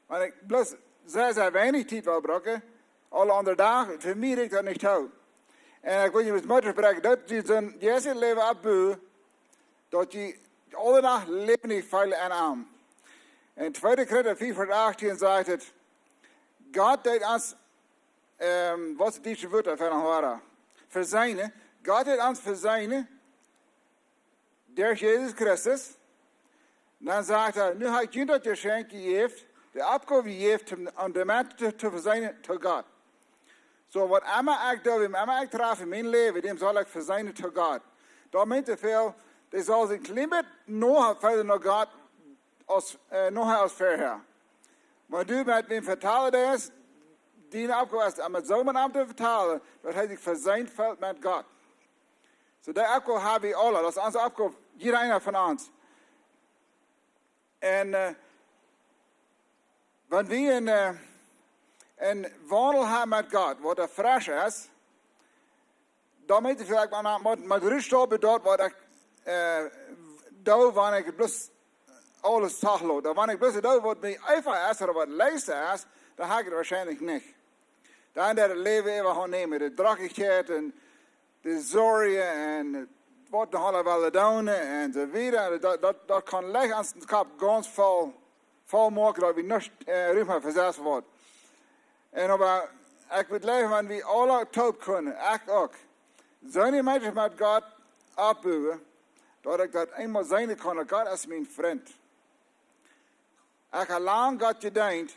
Wan ekj bloos sea, sea weinich Tiet well brucken, aule aundre Dach, fa mie rieekjt daut nich too. En ekj well junt Moot toospräakjen, daut jie soon, jie jun Läwen oppbuen, daut jie aule Dach läwendich feelen aun am. En tweede Korinta vea Varsch achtieen sajcht et, Gott deed ons, ähm, waut es daut dietsche Wuat doafäa noch wada? Veseenen. Gott deed ons veseenen derch Jesus Christus. Dan sajcht hee, nu hab ekj junt daut Jeschenkj jejäft, de Oppgow jejäft, om, om de Menschen to, to veseenen to Gott. Soo, waut emma ekj doo, wäm emma ekj traf en mien Läwen, däm saul ekj veseenen to Gott. Daut meent soo väl, dee saul sikj kjlien bät nohäa feelen no Gott, aus, äh, nohäa aus verhäa. Wan du met wäm vetalen deist, diene Oppgow es, om met soo met am to vetalen, daut hee sikj veseenen feelt met Gott. Soo, dee Oppgow hab wie aule, daut es onse Oppgow, jieda eena von ons. En, äh, wan wie een, äh, een Waundel haben met Gott, waut doa fresch es, dan weet ekj veleicht mau, mau, mau dree Stoppen doa, waut ekj, äh, doo, wan ekj bloos aules toloot. Dan wan ekj bloos doo, waut mie eefach es, ooda waut leicht es, dan hab ekj et woarschienlich nich. Dan daut Läwen äwahaunt nämen, de Drockichkjeit en de Sorjen en waut de aula wellen doonen en soo wieda. Daut, daut, daut kaun leicht onsen Kopp gaunz voll, voll moaken, daut wie nich, äh, Rum haben fa sest waut. En oba, ekj wudd jleewen, wan wie aule toop kunnen, ekj uk, soone Menschen met Gott oppbuen, daut ekj daut eemol seenen kaun, daut Gott es mien Frint. Ekj hab lang Gott jedeent,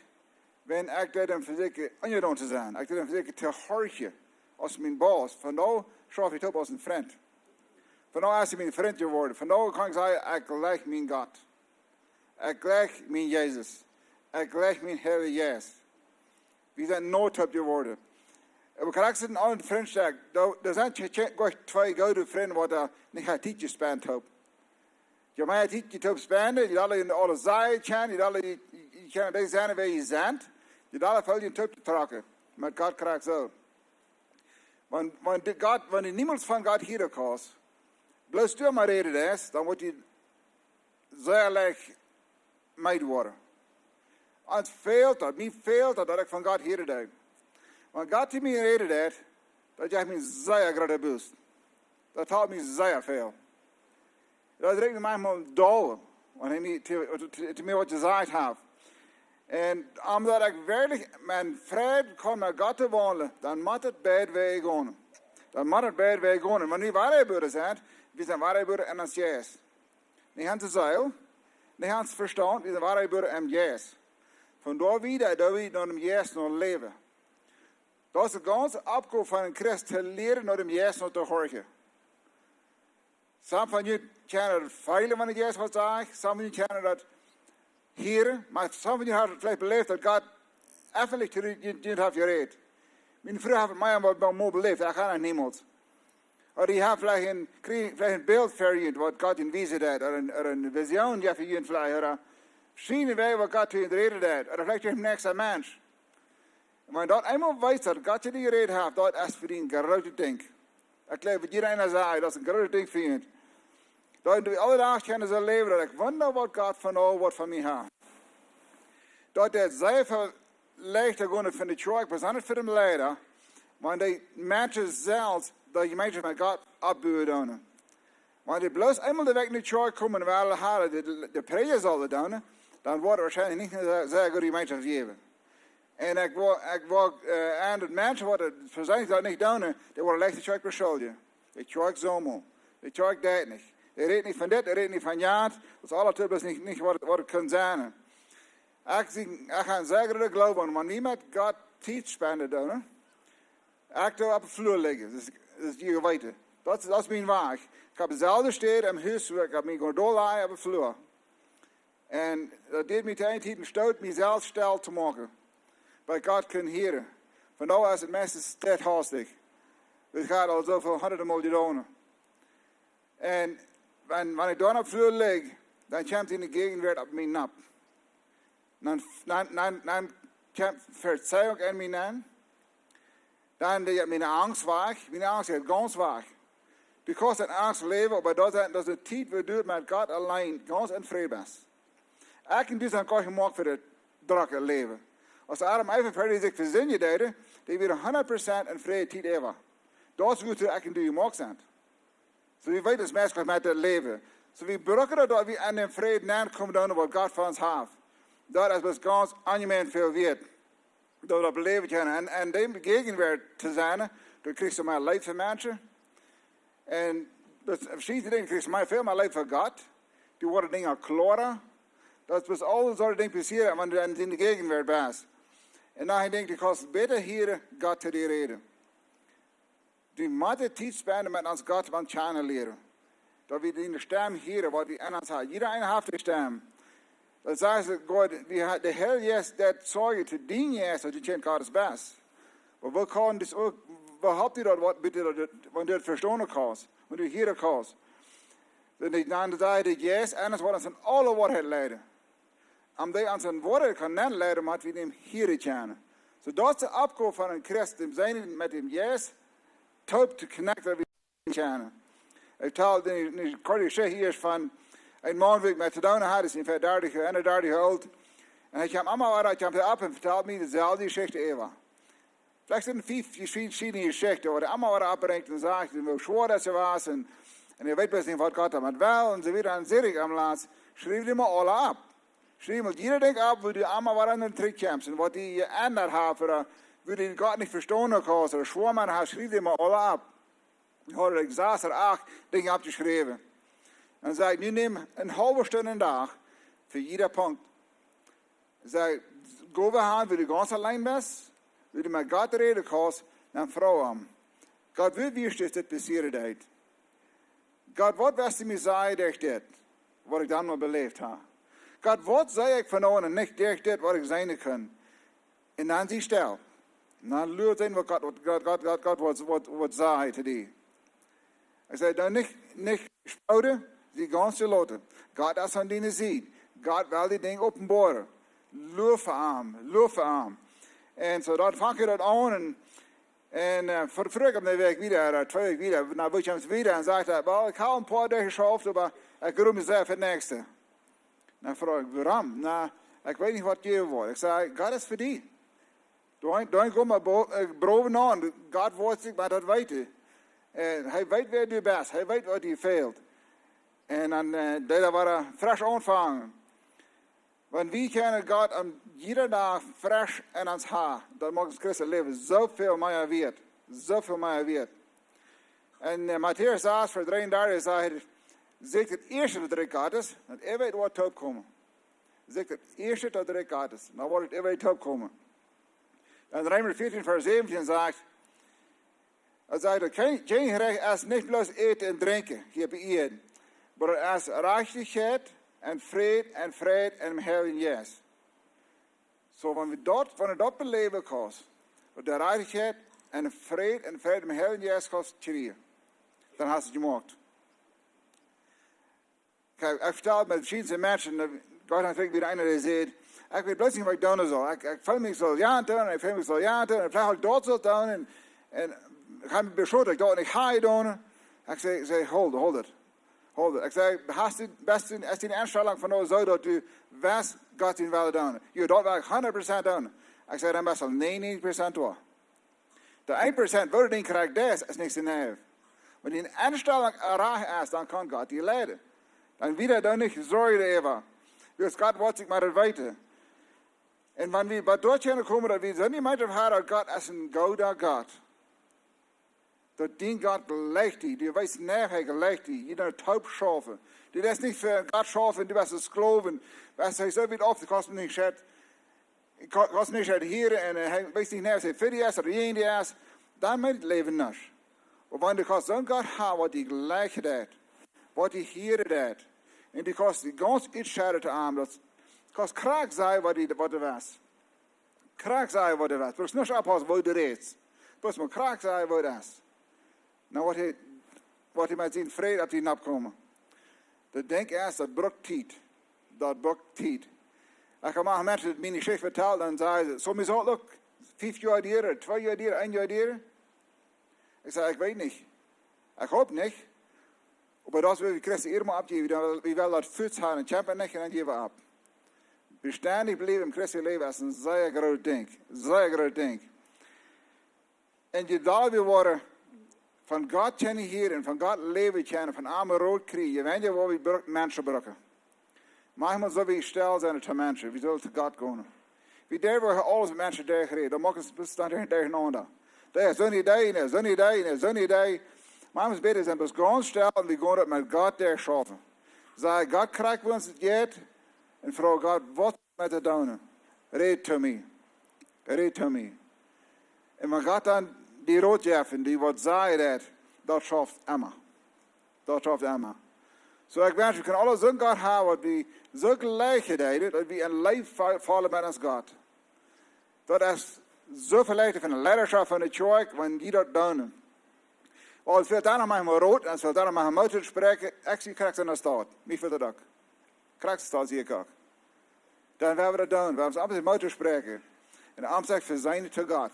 wan ekj deed am vesieekjen unjadon to sennen. Ekj deed am vesieekjen to horchen aus mien Boss. Vondoag schauf ekj toop aus een Frint. Vondoag es hee mien Frint jeworden. Vondoag kaun ekj sajen, ekj jleich mien Gott. Ekj jleich mien Jesus. Ekj jleich mien Heilja Jeist. Wie sent no toop jeworden. Oba krakjt soo aus en Frint sajcht, doa, doa sent je, je, goa twee goode Frind, waut doa nich mea Tiet jespent haben. Jie haben Tiet jetoop spenden, jie doonen en aule Sachen, jie doonen, jie, jie kjennen dee sennen, wäa jie sent. Jie doonen väl jetoop to trakjen. Met Gott krakjt soo. Wan, wan, de Gott, wan du niemols von Gott hieren kaust, bloos du mau räden deist, dan woat die sea leicht meed woaren. Ons fält daut, mie fält daut, daut ekj von Gott hieren doo. Wan Gott to mie räden deit, daut jeft mie sea groote Boost. Daut halpt mie sea väl. Daut rieekjt mie maunchmol doll, wan hee mie to, to, to mie waut jesajcht haft. Un om daut ekj werkjlich met Fräd kaun met Gott to waundlen, dan mott et beid Wäaj gonen. Dan mott et beid Wäaj gonen. Wan wie Wadajebuaren sent, wie sent Wadajebuaren en ons Jeist. Nich en de Seel, nich en ons Vestaunt, wie sent Wadajebuaren em Jeist. Von doa wieda, doa wieda no däm Jeist no läwen. Daut es de gaunze Oppgow von een Christ, to lieren no däm Jeist no to horchen. Some von junt kjennen daut feelen, wan ekj ieescht waut saj. Some von junt kjennen daut hieren, oba some von junt haben veleicht beläft, daut Gott effentlich to junt, junt haft jerät. Miene Fru haft mie mol, mol beläft, ekj kaun daut niemols. Ooda dee haft veleicht een, kjrie-, veleicht een Bilt fa junt, waut Gott junt wiesen deit, ooda een, ooda eene Vision, jo, fa junt veleicht, ooda schienen Wäaj, waut Gott to junt räden deit, ooda veleicht een näakjsta Mensch. Un wan daut eemol weetst, daut Gott to die jerät haft, daut es fa die een grootet Dinkj. Ekj jleew, waut jieda eena sajcht, daut es een grootet Dinkj fa junt. Daut wie aule Doag kjennen soo läwen, daut ekj wunda, waut Gott vondoag woat von mie haben. Daut es sea väl leichta jeworden fa de Kjoakj, besonda fa de Leida, wan dee Menschen selfst de Jemeenschoft met Gott oppbuen doonen. Wan dee bloos eemol de Wäakj no de Kjoakj komen, wiels de, de, de Prädja saul daut doonen, dan woat et woarschienlich nich eene sea, sea goode Jemeenschoft jäwen. Un ekj woa, ekj woa, äh, aun daut Menschen, waut et perseenlich daut nich doonen, dee woaren leicht de Kjoakj beschuldjen. De Kjoakj saul mau. De Kjoakj deit nich. Dee rät nich von dit, dee rät nich von jant. Daut es aules bloos nich, nich waut, waut et kaun sennen. Ekj sie, ekj hab een sea grooten Gloowen aun, wan wie met Gott Tiet spenden doonen, ekj doo opp de Flua lijen, daut es, daut es jie weeten. Daut es, daut es mien Wajch. Ekj hab deeselwje Städ em Hus, wua ekj hab mie jegonen dollajen opp de Flua. Un daut deed mie de eene Tiet een Stoot, mie selfst stell to moaken. Waut Gott kaun hieren. Vondoag es et meist steadhastich. Daut haft aul soo väl hunderte Mol jedonen. Un wan, wan ekj dan opp de Flua lij, dan kjemt siene Jäajenwuat opp mie nopp. Dan, dan, dan, dan kjemt Vezeihunk en mie aun. Dan deit miene Angst wajch, miene Angst jeit gaunz wajch. Du kaust en Angst läwen, oba daut es, daut es eene Tiet, wua du met Gott auleen gaunz en Fräd best. Ekj un du sent goanich jemoakt fa daut drocke Läwen. Aus Adam un Eva fa sikj vesindjen deeden, dee wieren hundat Prozent en Fräd Tiet äwa. Daut es, wua ekj un du jemoakt sent. Soo, wie weeten ons meist met daut Läwen. Soo, wie brucken daut, daut wie aun dän Fräd nokomen doonen, waut Gott fa ons haft. Daut es waut gaunz aunjeneem väl wieet. Daut wie daut beläwen kjennen. Un, un dee Jäajenwuat to sennen, daut kjrichst du mea Leew fa Menschen. Un daut veschiedne Dinja kjrichst du mea, väl mea Leew fa Gott. Dee woaren Dinja kloara. Daut es aul soone Dinja passieren, wan du en siene Jäajenwuat best. Un dan denkj ekj, du kaust bäta hieren, Gott to die räden. Wie motten Tiet spenden met ons Gott, wan kjennen lieren. Daut wie de Stemm hieren, waut wie en ons haben. Jieda eena haft eene Stemm. Dan sajcht Gott, wie ha-, de Herr Jeist, dee sajcht to dien Jeist, daut du Kjint Gottes best. Oba woo kaun daut uk, woo halpt die daut, waut, bitte, daut, wan du daut vestonen kaust, wan du hieren kaust? Dan, dan sajcht de Jeist, un daut woat ons en aule Woarheit leiden. Om dee ons en Woarheit kaun nenleiden, mott wie däm hieren kjennen. Soo daut es de Oppgow von een Christ, däm sennen met däm Jeist, toop to connecten, daut wie kjennen. Ekj vetal eene, eene korte Jeschicht hia von een Maun, wua ekj met to doonen haud, es onjefäa dartich, eenundartich oolt. Un hee kjeem emma wada, kjeem hee opp un vetald mie deeselwje Jeschicht äwa. Veleicht sent fief veschiedne Jeschichten, wua hee emma wada oppbrinjt un sajcht, woo schwoa daut wia un, un hee weet bloos nich, waut Gott doamet well un soo wieda. Un säd ekj am latst, schriew dee mau aule opp. Schriew mau jieda Dinkj opp, wua du emma wada en trigjkjemst un waut die jeendat haft, ooda wua du Gott nich vestonen kaust, ooda schwoa met haft, schriew dee mau aule opp. Ekj haud sas ooda acht Dinja oppjeschräwen. Un säd ekj, nu nemm eene haulwe Stund een Dach fa jieda Punkt. Säd ekj, go wie han, wua du gaunz auleen best, wua du met Gott räden kaust, dan froag am: Gott, woo wia dit, dit passieren deed? Gott, waut west du mie sajen derch dit, waut ekj dan mau beläft hab? Gott, waut see ekj vondoag nich derch dit, waut ekj seenen kunn? Un dan sie stell. Un dan lua seenen, waut Gott, waut Gott, Gott, Gott, Gott, waut, waut, waut sajcht hee to die. Ekj säd, dan nich, nich spooden, sie gaunz jeloten. Gott es aun diene Sied. Gott well die Dinja openboaren. Lua fa am, lua fa am. Un soo, dan funk ekj daut aun un Un äh, ver- vroeg ekj am de Wäakj wada, ooda twee Wäakj wada, na, woo kjemt et wada? Un säd hee: "Well, ekj hab een poa Doag jeschauft, oba ekj ruen mie sea fa daut näakjste." Na, froag ekj: "Wuarom?" "Na, ekj weet nich, waut hia woat." Ekj säd: "Gott es fa die. Doa, doa kom mau bo- äh, bowen aun. Gott woat sikj mau daut weeten. Un hee weet, wäa du best. Hee weet, waut die fält." Un dan äh, deed hee wada fresch aunfangen. Wan wie kjennen Gott aum jieda Dach fresch en ons haben, daut moakt ons christlichet Läwen soo väl mea wieet. Soo väl mea wieet. En äh, Matäus sas, Varsch dreeundartich sajcht: "Seekt daut ieeschte daut Rikj Gottes, un jie weeten, waut toop komen. Seekt daut ieeschte daut Rikj Gottes, dan woat et, jie weeten, toop komen." En Reema vieetieen, Varsch säwentieen sajcht, et sajcht: "Daut Kjen- Kjennichrikj es nich bloos Äten un Drinkjen hia opp de Ieed, oba et es Jerajchtichkjeit un Fräd un Fräd em Heiljen Jeist." Soo, wan wie daut, wan du daut beläwen kaust, daut du Jerajchtichkjeit un Fräd un Fräd em Heiljen Jeist kaust kjrieen, dan hast du et jemoakt. Ekj, ekj vetald met veschiedne Menschen, äh, Gott haft wia eena, dee säd: "Ekj weet bloos nich, waut ekj doonen saul. Ekj, ekj feel mie soo, jo, doonen, ekj feel mie soo, jo, doonen. Ekj feel, ekj daut saul doonen. Un, un ekj hab mie beschloten, ekj daut nich hia doonen." Ekj säd, säd: "Hold, hold it. Hold it." Ekj säd: "Hast du, best du, es diene Enstalunk von nu soo, daut du west Gott sienen Wellen doonen?" "Jo, daut well ekj hundat Prozent doonen." Ekj säd: "Dan best du aul näajenunäajentich Prozent doa." De een Prozent, woo du daut kjrichst, daut es nich soo neiw. Wan diene Enstalunk rajcht es, dan kaun Gott die leiden. Dan woa die doa nich Sorjen äwa. Wiels Gott woat sikj mau daut weeten. Un wan wie bie doa kjennen komen, daut wie soo nich mea haben, daut Gott es een gooda Gott. Daut dien Gott jleicht die, du weetst, nä, hee jleicht die, jie doonen toop schaufen. Du deist nich fa Gott schaufen, du best een Sklow, weetst, hee soo wiet auf, du kaust nich schät, kaust nich schät hieren un äh, hee weet nich, nä, aus hee fa die es ooda jäajen die es, dan meent daut Läwen nuscht. Oba wan du kaust soon Gott haben, waut die jleichen deit, waut die hieren deit, un du kaust die gaunz utschedden to am, daut kaust krakjt sajen, waut die, waut du west. Krakjt sajen, waut du west. Brukst nuscht oppaussen, woo du rätst. Bloos mau krakjt sajen, waut daut es. Nu, waut hee, waut hee met sienen Fräd opp die nopp komen. Daut Dinkj es, daut brukt Tiet. Daut brukt Tiet. Ekj hab mau Menschen, dee miene Jeschicht vetalen, dan sajen see: "Soo, mie saul uk fief Joa dieren, twee Joa dieren, een Joa dieren?" Ekj saj: "Ekj weet nich. Ekj hop nich. Oba daut wie Christen emma oppjäwen, wie, wie wellen daut fuaz haben un kjampen nich un dan jäwen wie opp." Bestendich bliewen em christlichen Läwen es een sea groot Dinkj. Sea groot Dinkj. Un je dolla wie woaren von Gott kjennen hieren un von Gott läwen kjennen, von am Rot kjrieen, je weinja woa wie bru- Menschen brucken. Maunchmol sell wie stell sennen to Menschen, wie sellen to Gott gonen. Wie dee woaren aules met Menschen derchräden, dan moakt et bestaut derchenaunda. Dee es soon Idee, nä, soon Idee, nä, soon Idee. Maunchmol bäden see bloos gaunz stell un wie gonen daut met Gott derchschaufen. Saj: "Gott, krakjt woo ons et jeit," un froag Gott: "Waut met to doonen? Räd to mie. Räd to mie." Un wan Gott dan die Rot jeft un die waut sajcht, daut, daut schauft emma. Daut schauft emma. Soo, ekj wensch, wie kjennen aule soon Gott haben, waut wie soo jleichen deeden, daut wie en Leew fa- faulen met ons Gott. Daut es soo väl leichta fa de Leidaschoft von de Kjoakj, wan dee daut doonen. Oba et fält dan noch maunchmol Rot, un et fält dan noch maunchmol Moot to spräakjen, ekj sie krakjt en de Staut. Mie fält daut uk. Krakjt en de Staut sie ekj uk. Dan woa wie daut doonen, woa wie ons opp de Moot to spräakjen. Un ons ieejnet fa siene to Gott.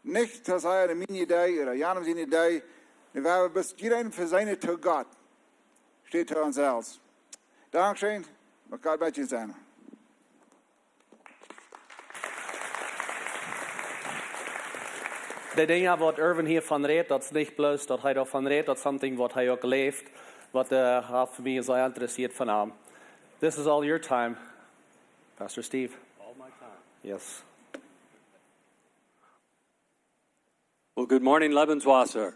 Nich to sajen, miene Idee, ooda Jan siene Idee. Dan woa wie bloos jieda fa siene to Gott. Steit to ons selfst. Dankscheen, mach Gott met junt sennen. De Dinja, waut Erwin hia von rät, daut es nich bloos, daut hee doavon rät, daut es something, waut hee uk läft, waut äh, haft mie sea interessieet von am. This is all your time, Pastor Steve. All my time. Yes. Well, good morning, Lebenswasser.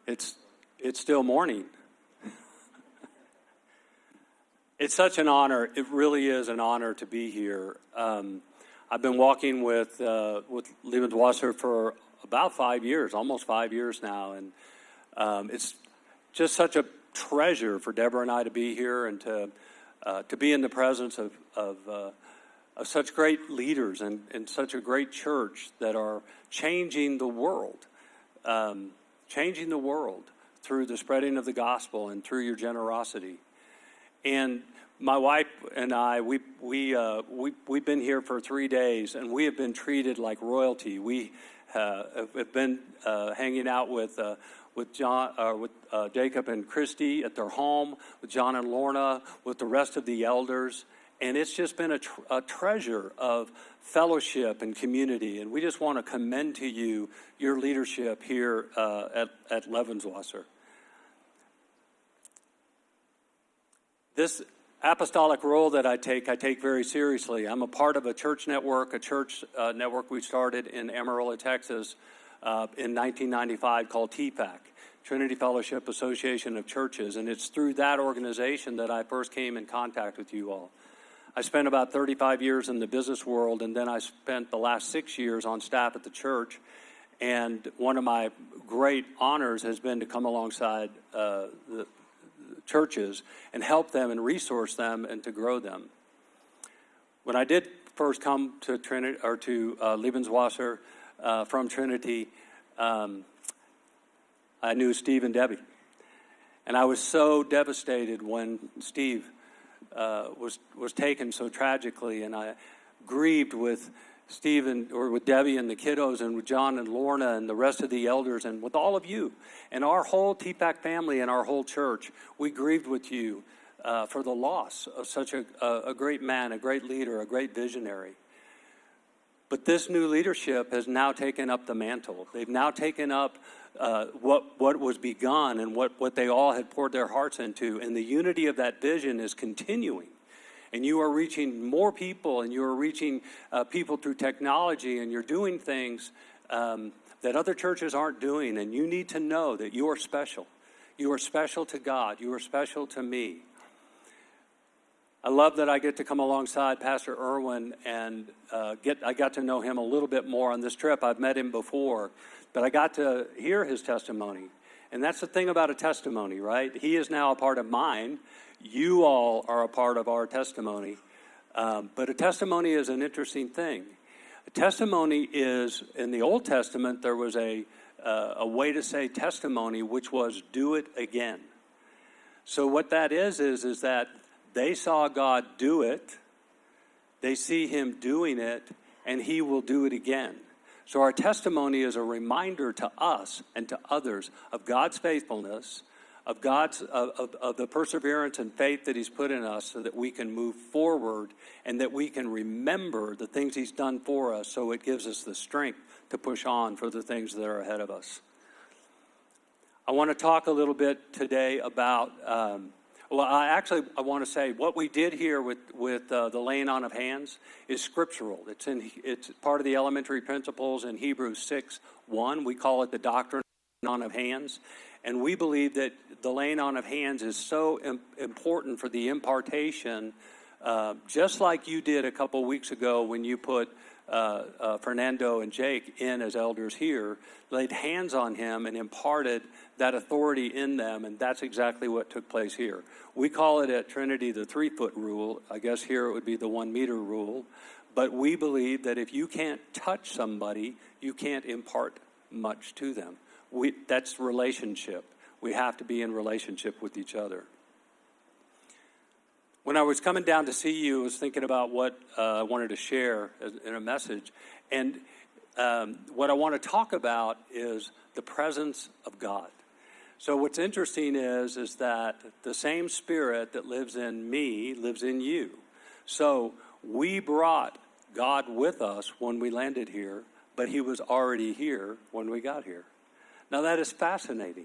It's, it's still morning. It's such an honor. It really is an honor to be here. Um, I've been walking with, uh, with Lebenswasser for about five years, almost five years now, and um, it's just such a treasure for Deborah and I to be here and to, uh, to be in the presence of, of, uh, of such great leaders and, and such a great church that are changing the world, um, changing the world through the spreading of the gospel and through your generosity. And My wife and I, we, we, uh, we, we've been here for three days, and we have been treated like royalty. We uh, have have been uh, hanging out with, uh, with, John, uh, with uh, Jacob and Christy at their home, with John and Lorna, with the rest of the elders. And it's just been a, tr- a treasure of fellowship and community. And we just want to commend to you your leadership here uh, at, at Lebenswasser. This apostolic role that I take, I take very seriously. I'm a part of a church network, a church uh, network we started in Amarillo, Texas, uh, in nineteen ninety-five called T PAC, Trinity Fellowship Association of Churches. And it's through that organization that I first came in contact with you all. I spent about thirty-five years in the business world, and then I spent the last six years on staff at the church. And one of my great honors has been to come alongside uh, the churches and help them and resource them and to grow them. When I did first come to Trinity or to uh, Lebenswasser uh, from Trinity, um, I knew Steve and Debbie, and I was so devastated when Steve uh, was was taken so tragically, and I grieved with Steve and or with Debbie and the kiddos and with John and Lorna and the rest of the elders and with all of you and our whole T PAC family and our whole church. We grieved with you uh, for the loss of such a, a, a great man, a great leader, a great visionary. But this new leadership has now taken up the mantle. They've now taken up uh, what, what was begun and what, what they all had poured their hearts into. And the unity of that vision is continuing. And you are reaching more people, and you are reaching uh, people through technology, and you're doing things um, that other churches aren't doing. And you need to know that you are special. You are special to God. You are special to me. I love that I get to come alongside Pastor Irwin and uh, get, I got to know him a little bit more on this trip. I've met him before, but I got to hear his testimony. And that's the thing about a testimony, right? He is now a part of mine. You all are a part of our testimony. Um, but a testimony is an interesting thing. A testimony is, in the Old Testament, there was a, uh, a way to say testimony, which was do it again. So what that is, is, is that they saw God do it, they see him doing it, and he will do it again. So our testimony is a reminder to us and to others of God's faithfulness, of God's of, of, of the perseverance and faith that he's put in us so that we can move forward and that we can remember the things he's done for us, so it gives us the strength to push on for the things that are ahead of us. I want to talk a little bit today about, um, well, I actually, I want to say what we did here with, with uh, the laying on of hands is scriptural. It's, in, it's part of the elementary principles in Hebrews six one. We call it the doctrine on of hands. And we believe that the laying on of hands is so im- important for the impartation, uh, just like you did a couple weeks ago when you put uh, uh, Fernando and Jake in as elders here, laid hands on him and imparted that authority in them, and that's exactly what took place here. We call it at Trinity the three foot rule. I guess here it would be the one meter rule. But we believe that if you can't touch somebody, you can't impart much to them. We, that's relationship. We have to be in relationship with each other. When I was coming down to see you, I was thinking about what uh, I wanted to share as- in a message. And um, what I want to talk about is the presence of God. So what's interesting is, is that the same spirit that lives in me lives in you. So we brought God with us when we landed here, but he was already here when we got here. Now that is fascinating.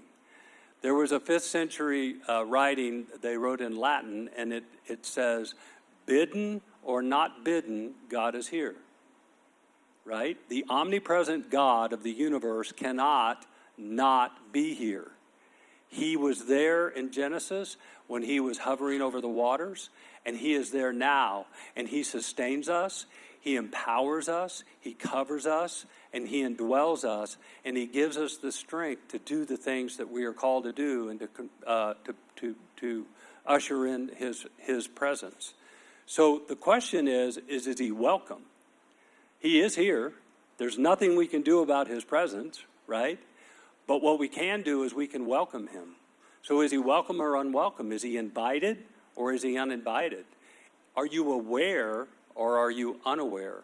There was a fifth century uh, writing they wrote in Latin, and it, it says, bidden or not bidden, God is here. Right? The omnipresent God of the universe cannot not be here. He was there in Genesis when he was hovering over the waters, and he is there now, and he sustains us, he empowers us, he covers us, and he indwells us, and he gives us the strength to do the things that we are called to do and to, uh, to, to, to usher in his, his presence. So the question is, is, is he welcome? He is here. There's nothing we can do about his presence, right? But what we can do is we can welcome him. So is he welcome or unwelcome? Is he invited or is he uninvited? Are you aware or are you unaware?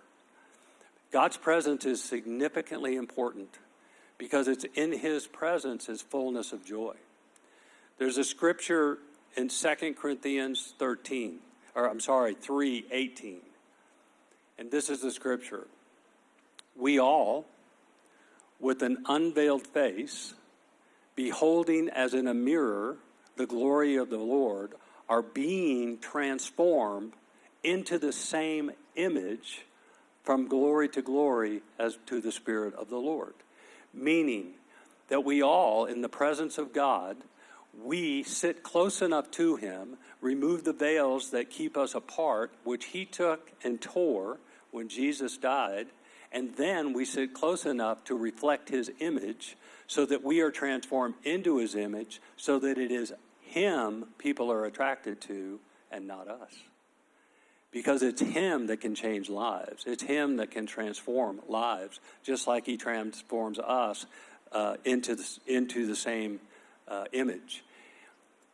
God's presence is significantly important because it's in his presence is fullness of joy. There's a scripture in Second Corinthians thirteen, or I'm sorry, three eighteen. And this is the scripture. We all, with an unveiled face, beholding as in a mirror the glory of the Lord, are being transformed into the same image from glory to glory as to the Spirit of the Lord. Meaning that we all, in the presence of God, we sit close enough to him, remove the veils that keep us apart, which he took and tore when Jesus died, and then we sit close enough to reflect his image so that we are transformed into his image, so that it is him people are attracted to and not us. Because it's him that can change lives. It's him that can transform lives, just like he transforms us uh, into, the, into the same uh, image.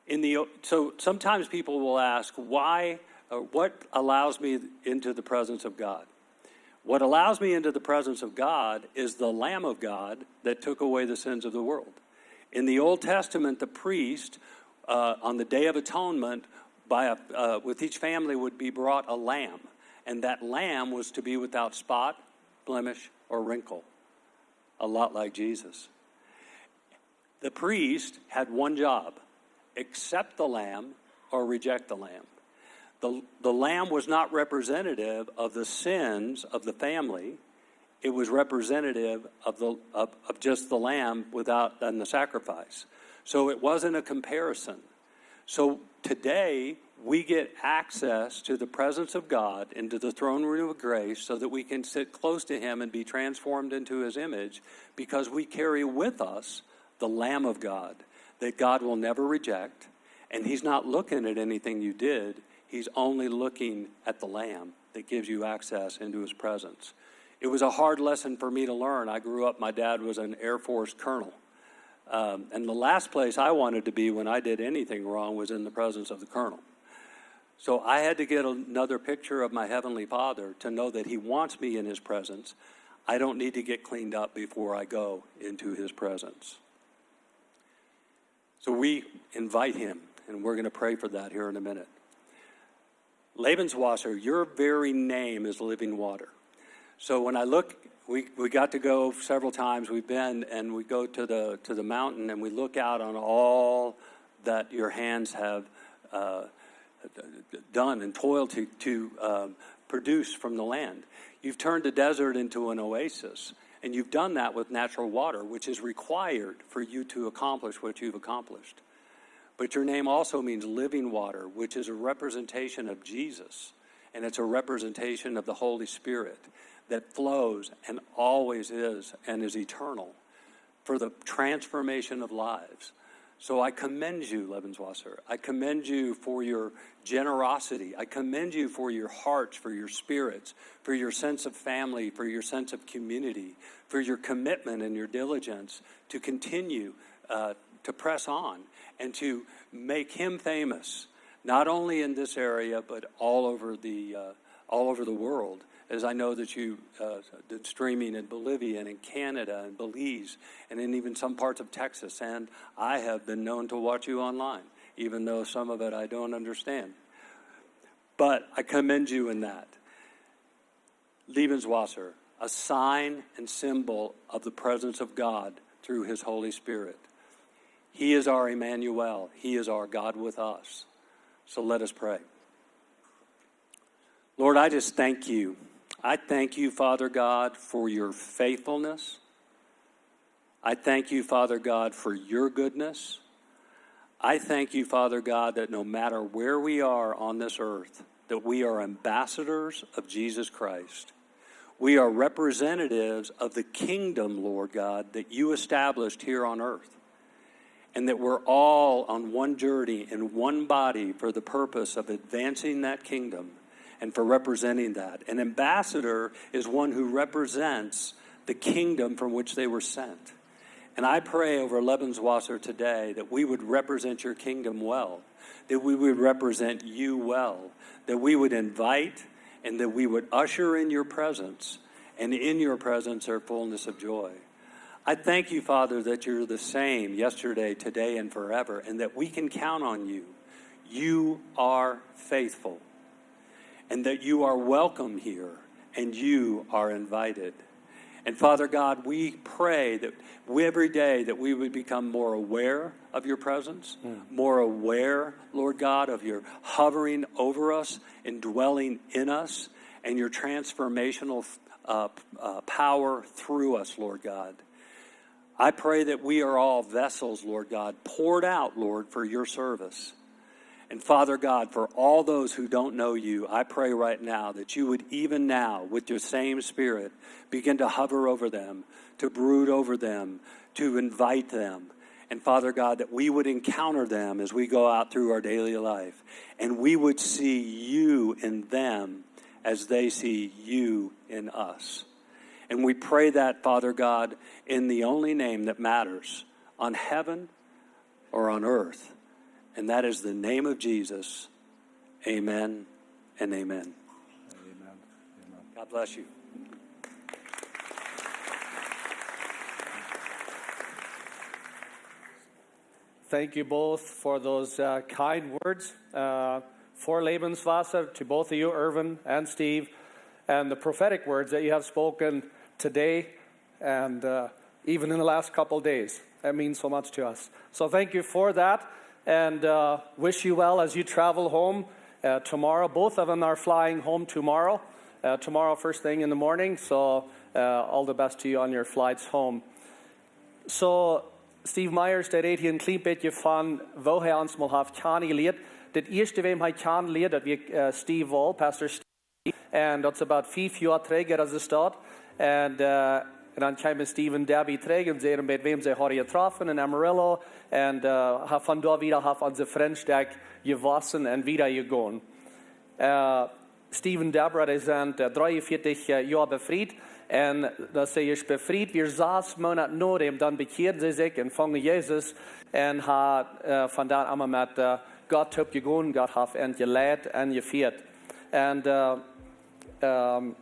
In the, so sometimes people will ask, why, uh, what allows me into the presence of God? What allows me into the presence of God is the Lamb of God that took away the sins of the world. In the Old Testament, the priest uh, on the Day of Atonement, by a, uh, with each family would be brought a lamb, and that lamb was to be without spot, blemish, or wrinkle, a lot like Jesus. The priest had one job: accept the lamb or reject the lamb. The, the lamb was not representative of the sins of the family. It was representative of, the, of, of just the lamb without and the sacrifice. So it wasn't a comparison. So today, we get access to the presence of God, into the throne room of grace, so that we can sit close to him and be transformed into his image, because we carry with us the Lamb of God that God will never reject. And he's not looking at anything you did. He's only looking at the Lamb that gives you access into his presence. It was a hard lesson for me to learn. I grew up, my dad was an Air Force colonel. Um, and the last place I wanted to be when I did anything wrong was in the presence of the colonel. So I had to get another picture of my Heavenly Father to know that he wants me in his presence. I don't need to get cleaned up before I go into his presence. So we invite him, and we're going to pray for that here in a minute. Lebenswasser, your very name is living water. So when I look, we, we got to go several times. We've been, and we go to the, to the mountain, and we look out on all that your hands have uh, done and toiled to, to um, produce from the land. You've turned the desert into an oasis, and you've done that with natural water, which is required for you to accomplish what you've accomplished. But your name also means living water, which is a representation of Jesus, and it's a representation of the Holy Spirit that flows and always is and is eternal for the transformation of lives. So I commend you, Lebenswasser. I commend you for your generosity. I commend you for your hearts, for your spirits, for your sense of family, for your sense of community, for your commitment and your diligence to continue uh, to press on and to make him famous, not only in this area, but all over the, uh, all over the world, as I know that you uh, did streaming in Bolivia and in Canada and Belize and in even some parts of Texas. And I have been known to watch you online, even though some of it I don't understand. But I commend you in that. Lebenswasser, a sign and symbol of the presence of God through his Holy Spirit. He is our Emmanuel. He is our God with us. So let us pray. Lord, I just thank you. I thank you, Father God, for your faithfulness. I thank you, Father God, for your goodness. I thank you, Father God, that no matter where we are on this earth, that we are ambassadors of Jesus Christ. We are representatives of the kingdom, Lord God, that you established here on earth. And that we're all on one journey in one body for the purpose of advancing that kingdom and for representing that. An ambassador is one who represents the kingdom from which they were sent. And I pray over Lebenswasser today that we would represent your kingdom well, that we would represent you well, that we would invite and that we would usher in your presence, and in your presence are fullness of joy. I thank you, Father, that you're the same yesterday, today, and forever, and that we can count on you. You are faithful, and that you are welcome here, and you are invited. And Father God, we pray that we, every day that we would become more aware of your presence, more aware, Lord God, of your hovering over us and dwelling in us, and your transformational uh, uh, power through us, Lord God. I pray that we are all vessels, Lord God, poured out, Lord, for your service. And Father God, for all those who don't know you, I pray right now that you would, even now, with your same Spirit, begin to hover over them, to brood over them, to invite them. And Father God, that we would encounter them as we go out through our daily life, and we would see you in them as they see you in us. And we pray that, Father God, in the only name that matters on heaven or on earth, and that is the name of Jesus. Amen and amen. Amen. Amen. God bless you. Thank you both for those uh, kind words uh, for Lebenswasser, to both of you, Irvin and Steve, and the prophetic words that you have spoken today and uh, even in the last couple of days. That means so much to us. So thank you for that, and uh, wish you well as you travel home uh, tomorrow. Both of them are flying home tomorrow. Uh, tomorrow, first thing in the morning. So uh, all the best to you on your flights home. So Steve Myers, dee reed hia een kjlien bät von woo hee ons mol haft kjanen jelieet. Daut ieeschte, wäm hee kjanen lieed, daut wia uh, Steve Wall, Pastor Steve. En daut es about fief Joa trigj, daut es daut. En, uh, en dan kjeemen Steve un Debbie trigj un säden, met wäm see hauden jetroffen in Amarillo. En uh, von doa wieda haft onse Frintschap jewossen en wieda jegonen. Uh, Steve un Deborah, dee sent uh, dreeunvieetich uh, Joa befriet. En daut see es befriet, wia sas Moonat no däm, dan bekjeeden see sikj en fungen Jesus. En ha uh, von dan emma met uh, Gott toop jegonen, Gott haft an jeleit en jefieet. En uh, um,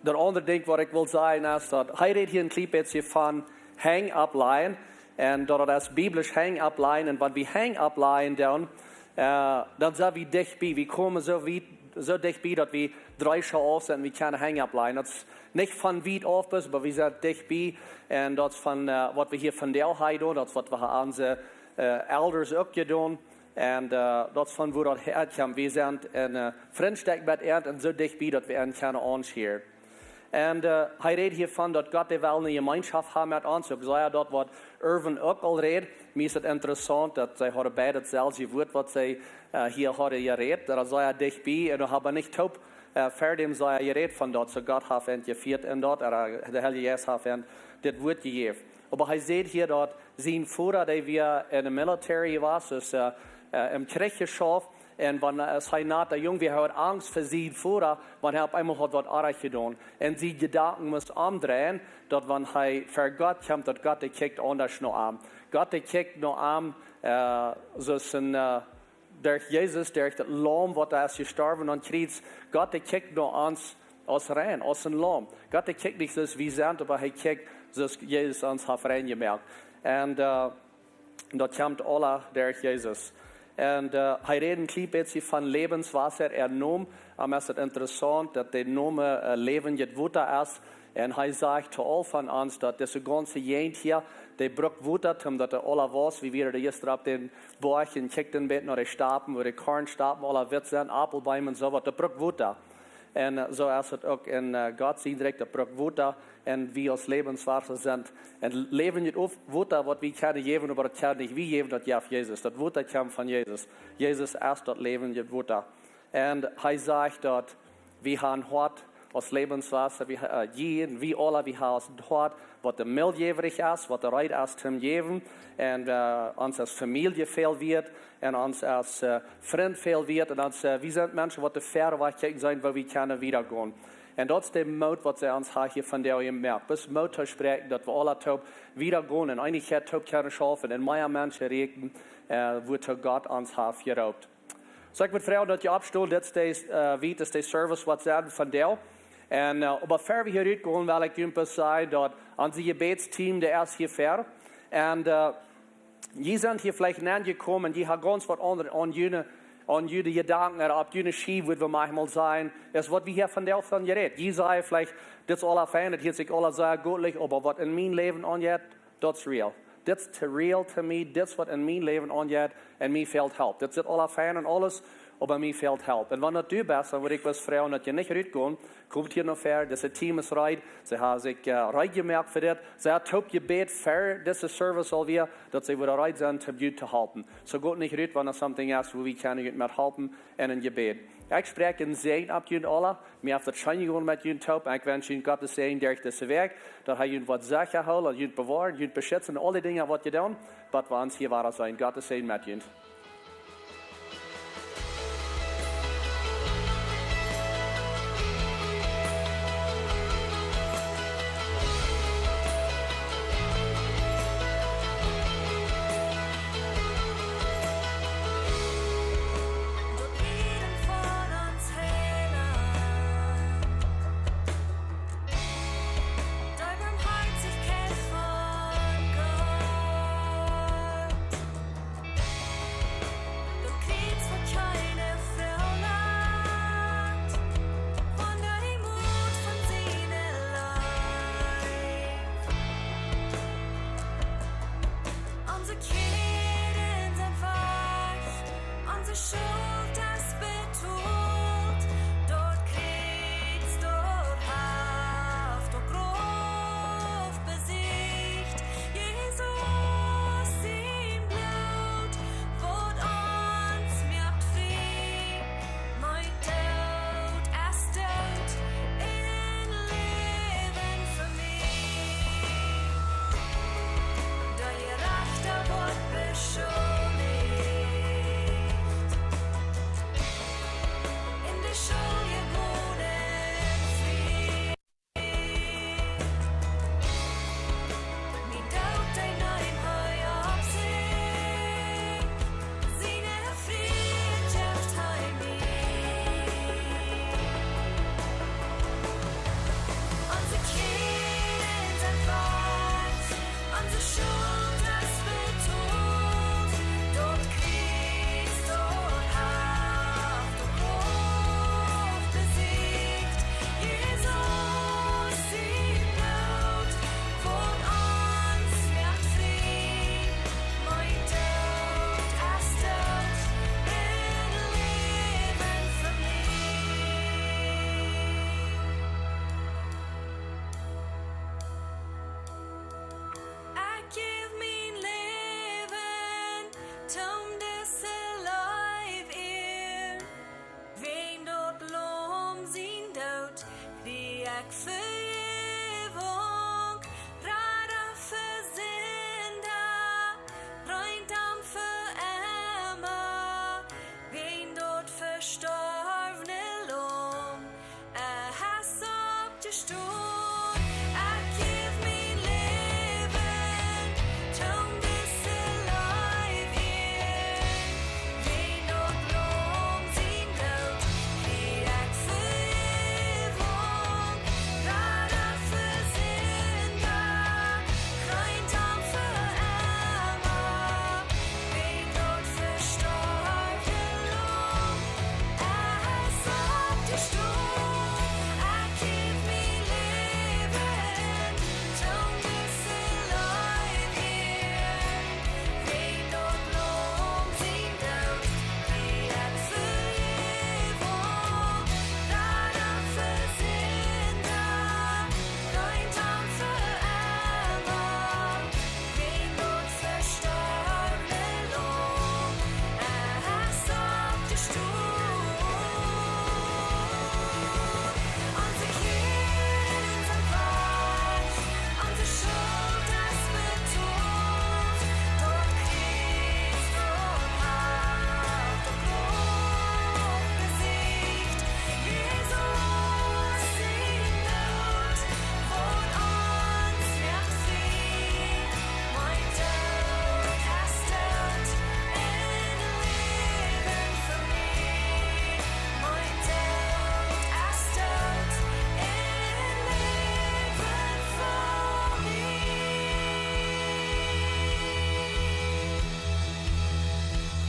daut aundre Dinkj waut ekj well sajen es daut hee reed hia een kjlien bät von hang up lajen. En daut daut es biblisch hang up lajen. En wan wie hang up lajen doonen, uh, dan sent wie dicht bie. Wie komen soo wiet, soo dicht bie daut wie dree Schoo auf sent, wie kjennen hang up lajen. Daut es nich von wiet auf, oba wie sent dicht bie. En daut es von uh, waut wie hia vondoag hia doonen, daut es waut wie onse uh, elders uk jedonen. En uh, daut es von woo daut häakjemt. Wie sent en uh, Frintschap met an en soo dicht bie daut wie an kjennen aunschieren. En uh, hee reed hia von daut Gott dee well eene Jemeenschoft haben met ons. Uk saj hee daut waut Irvin uk aul reed. Mie es daut interessaunt daut see hauden beid daut selwje Wort waut see uh, hia hauden jerät. Daut saj hee dicht bie en doa haben nich toop uh, ver däm saj hee jerät von daut. Soo Gott haft an jefieet en daut, uh, de Heilje Jeist haft an dit Wort jejäft. Oba hee sajcht hia daut sien Voda, dee wia en de military wia, dus uh, uh, em Kjrich jeschauft. En wan uh, hee noch een Jung wia, hee haud Angst fa sien Voda, wan hee opp eemol haud waut oajch jedonen. En siene Jedanken must omdreien, daut wan hee ver Gott kjemt, daut Gott dee kjikjt aundasch no am. Gott dee kjikjt no am, uh, soo aus een uh, derch Jesus, derch daut Laum waut es jestorwen aum Kjriez. Gott dee kjikjt no ons aus rein, aus een Laum. Gott dee kjikjt nich soo aus wie sent, oba hee kjikjt soo aus Jesus ons haft rein jemoakt. En uh, daut kjemt aula derch Jesus. En uh, hee reed een kjlien bät von Lebenswasser, äa Nomen. Am es daut interessaunt daut de Nomen uh, läwendjet Wota es. En hee sajcht to aul von ons daut dise gaunze Jäajent hia, dee brukt Wota, om daut doa aula wia, wie wieren jistren opp dän Boajch un kjikjten een bät no de Stapen, woo de Kornstapen aula witt sent, Aupelbeem un soo waut, daut brukt Wota. En uh, soo es daut uk en uh, Gott sien Rikj, daut brukt Wota. En wie aus Lebenswasser sent en läwendjet Wota, waut wie kjennen jäwen, oba daut kjenn nich wie jäwen, daut jeft Jesus. Daut Wota kjemt von Jesus. Jesus es daut läwendje Wota. En hee sajcht daut wie haben Hoat aus Lebenswasser, wie, uh, jie, wie aula, wie haben een Hoat, waut de Milch jäwen es, waut de Reed es toom jäwen, en uh, ons aus Famielje väl wieet, en ons aus uh, Frind väl wieet, en ons, uh, wie sent Menschen, waut de Väawacht kjikjen seenen, woo wie kjennen wieda gonen. Un daut es de Moot, waut see ons ha hia vondoag jemoakt. Bloos Moot to spräakjen, daut wie aula toop wieda gonen un Eenichkjeit toop kjennen schaufen un mea Menschen rieekjen, äh, wuatoo Gott ons haft jeroopt. Soo, ekj wudd froagen, daut jie oppstonen, dit es de, äh, wiet es de Service, waut see vondoag. Un, äh, oba ea wie hia rutgonen, well ekj junt bloos sajen, daut onse Jebädsteam, dee es hia ver. Un, äh, jie sent hia veleicht nenjekomen, jie haben gaunz waut aundret aun june, aun june Jedanken, ooda opp june Schiew, wudd wie maunchmol sajen, es waut wie hia vondoag von jerät. Jie sajen veleicht, dit es aula fein, daut hieet sikj aula sea goot aun, oba waut en mien Läwen aunjeit, daut es real. Dit es to real to mie, dit es waut en mien Läwen aunjeit, un mie fält Help. Dit es aula fein un aules, oba mie fält Help. Un wan daut du best, dan wudd ekj bloos froagen, daut jie nich rutgonen, komt hia no ver, daut Team es reed, see haben sikj, äh, reed jemoakt fa dit, see haben toop jebät fa dise Service aul wada, daut see wada reed sent, om junt to halpen. Soo got nich rut, wan doa something es, wua wie kjennen junt met halpen en een Jebäd. Ekj spräakj een Säajen opp junt aula, mie haft daut scheen jegonen met junt toop, un ekj wensch junt Gott sienen Säajen derch dise Wäakj, daut hee junt woat secha hoolen, junt bewoaren, junt beschitzen, aul dee Dinja waut jie doonen, bat wie ons hia wada seenen. Gott sienen Säajen met junt.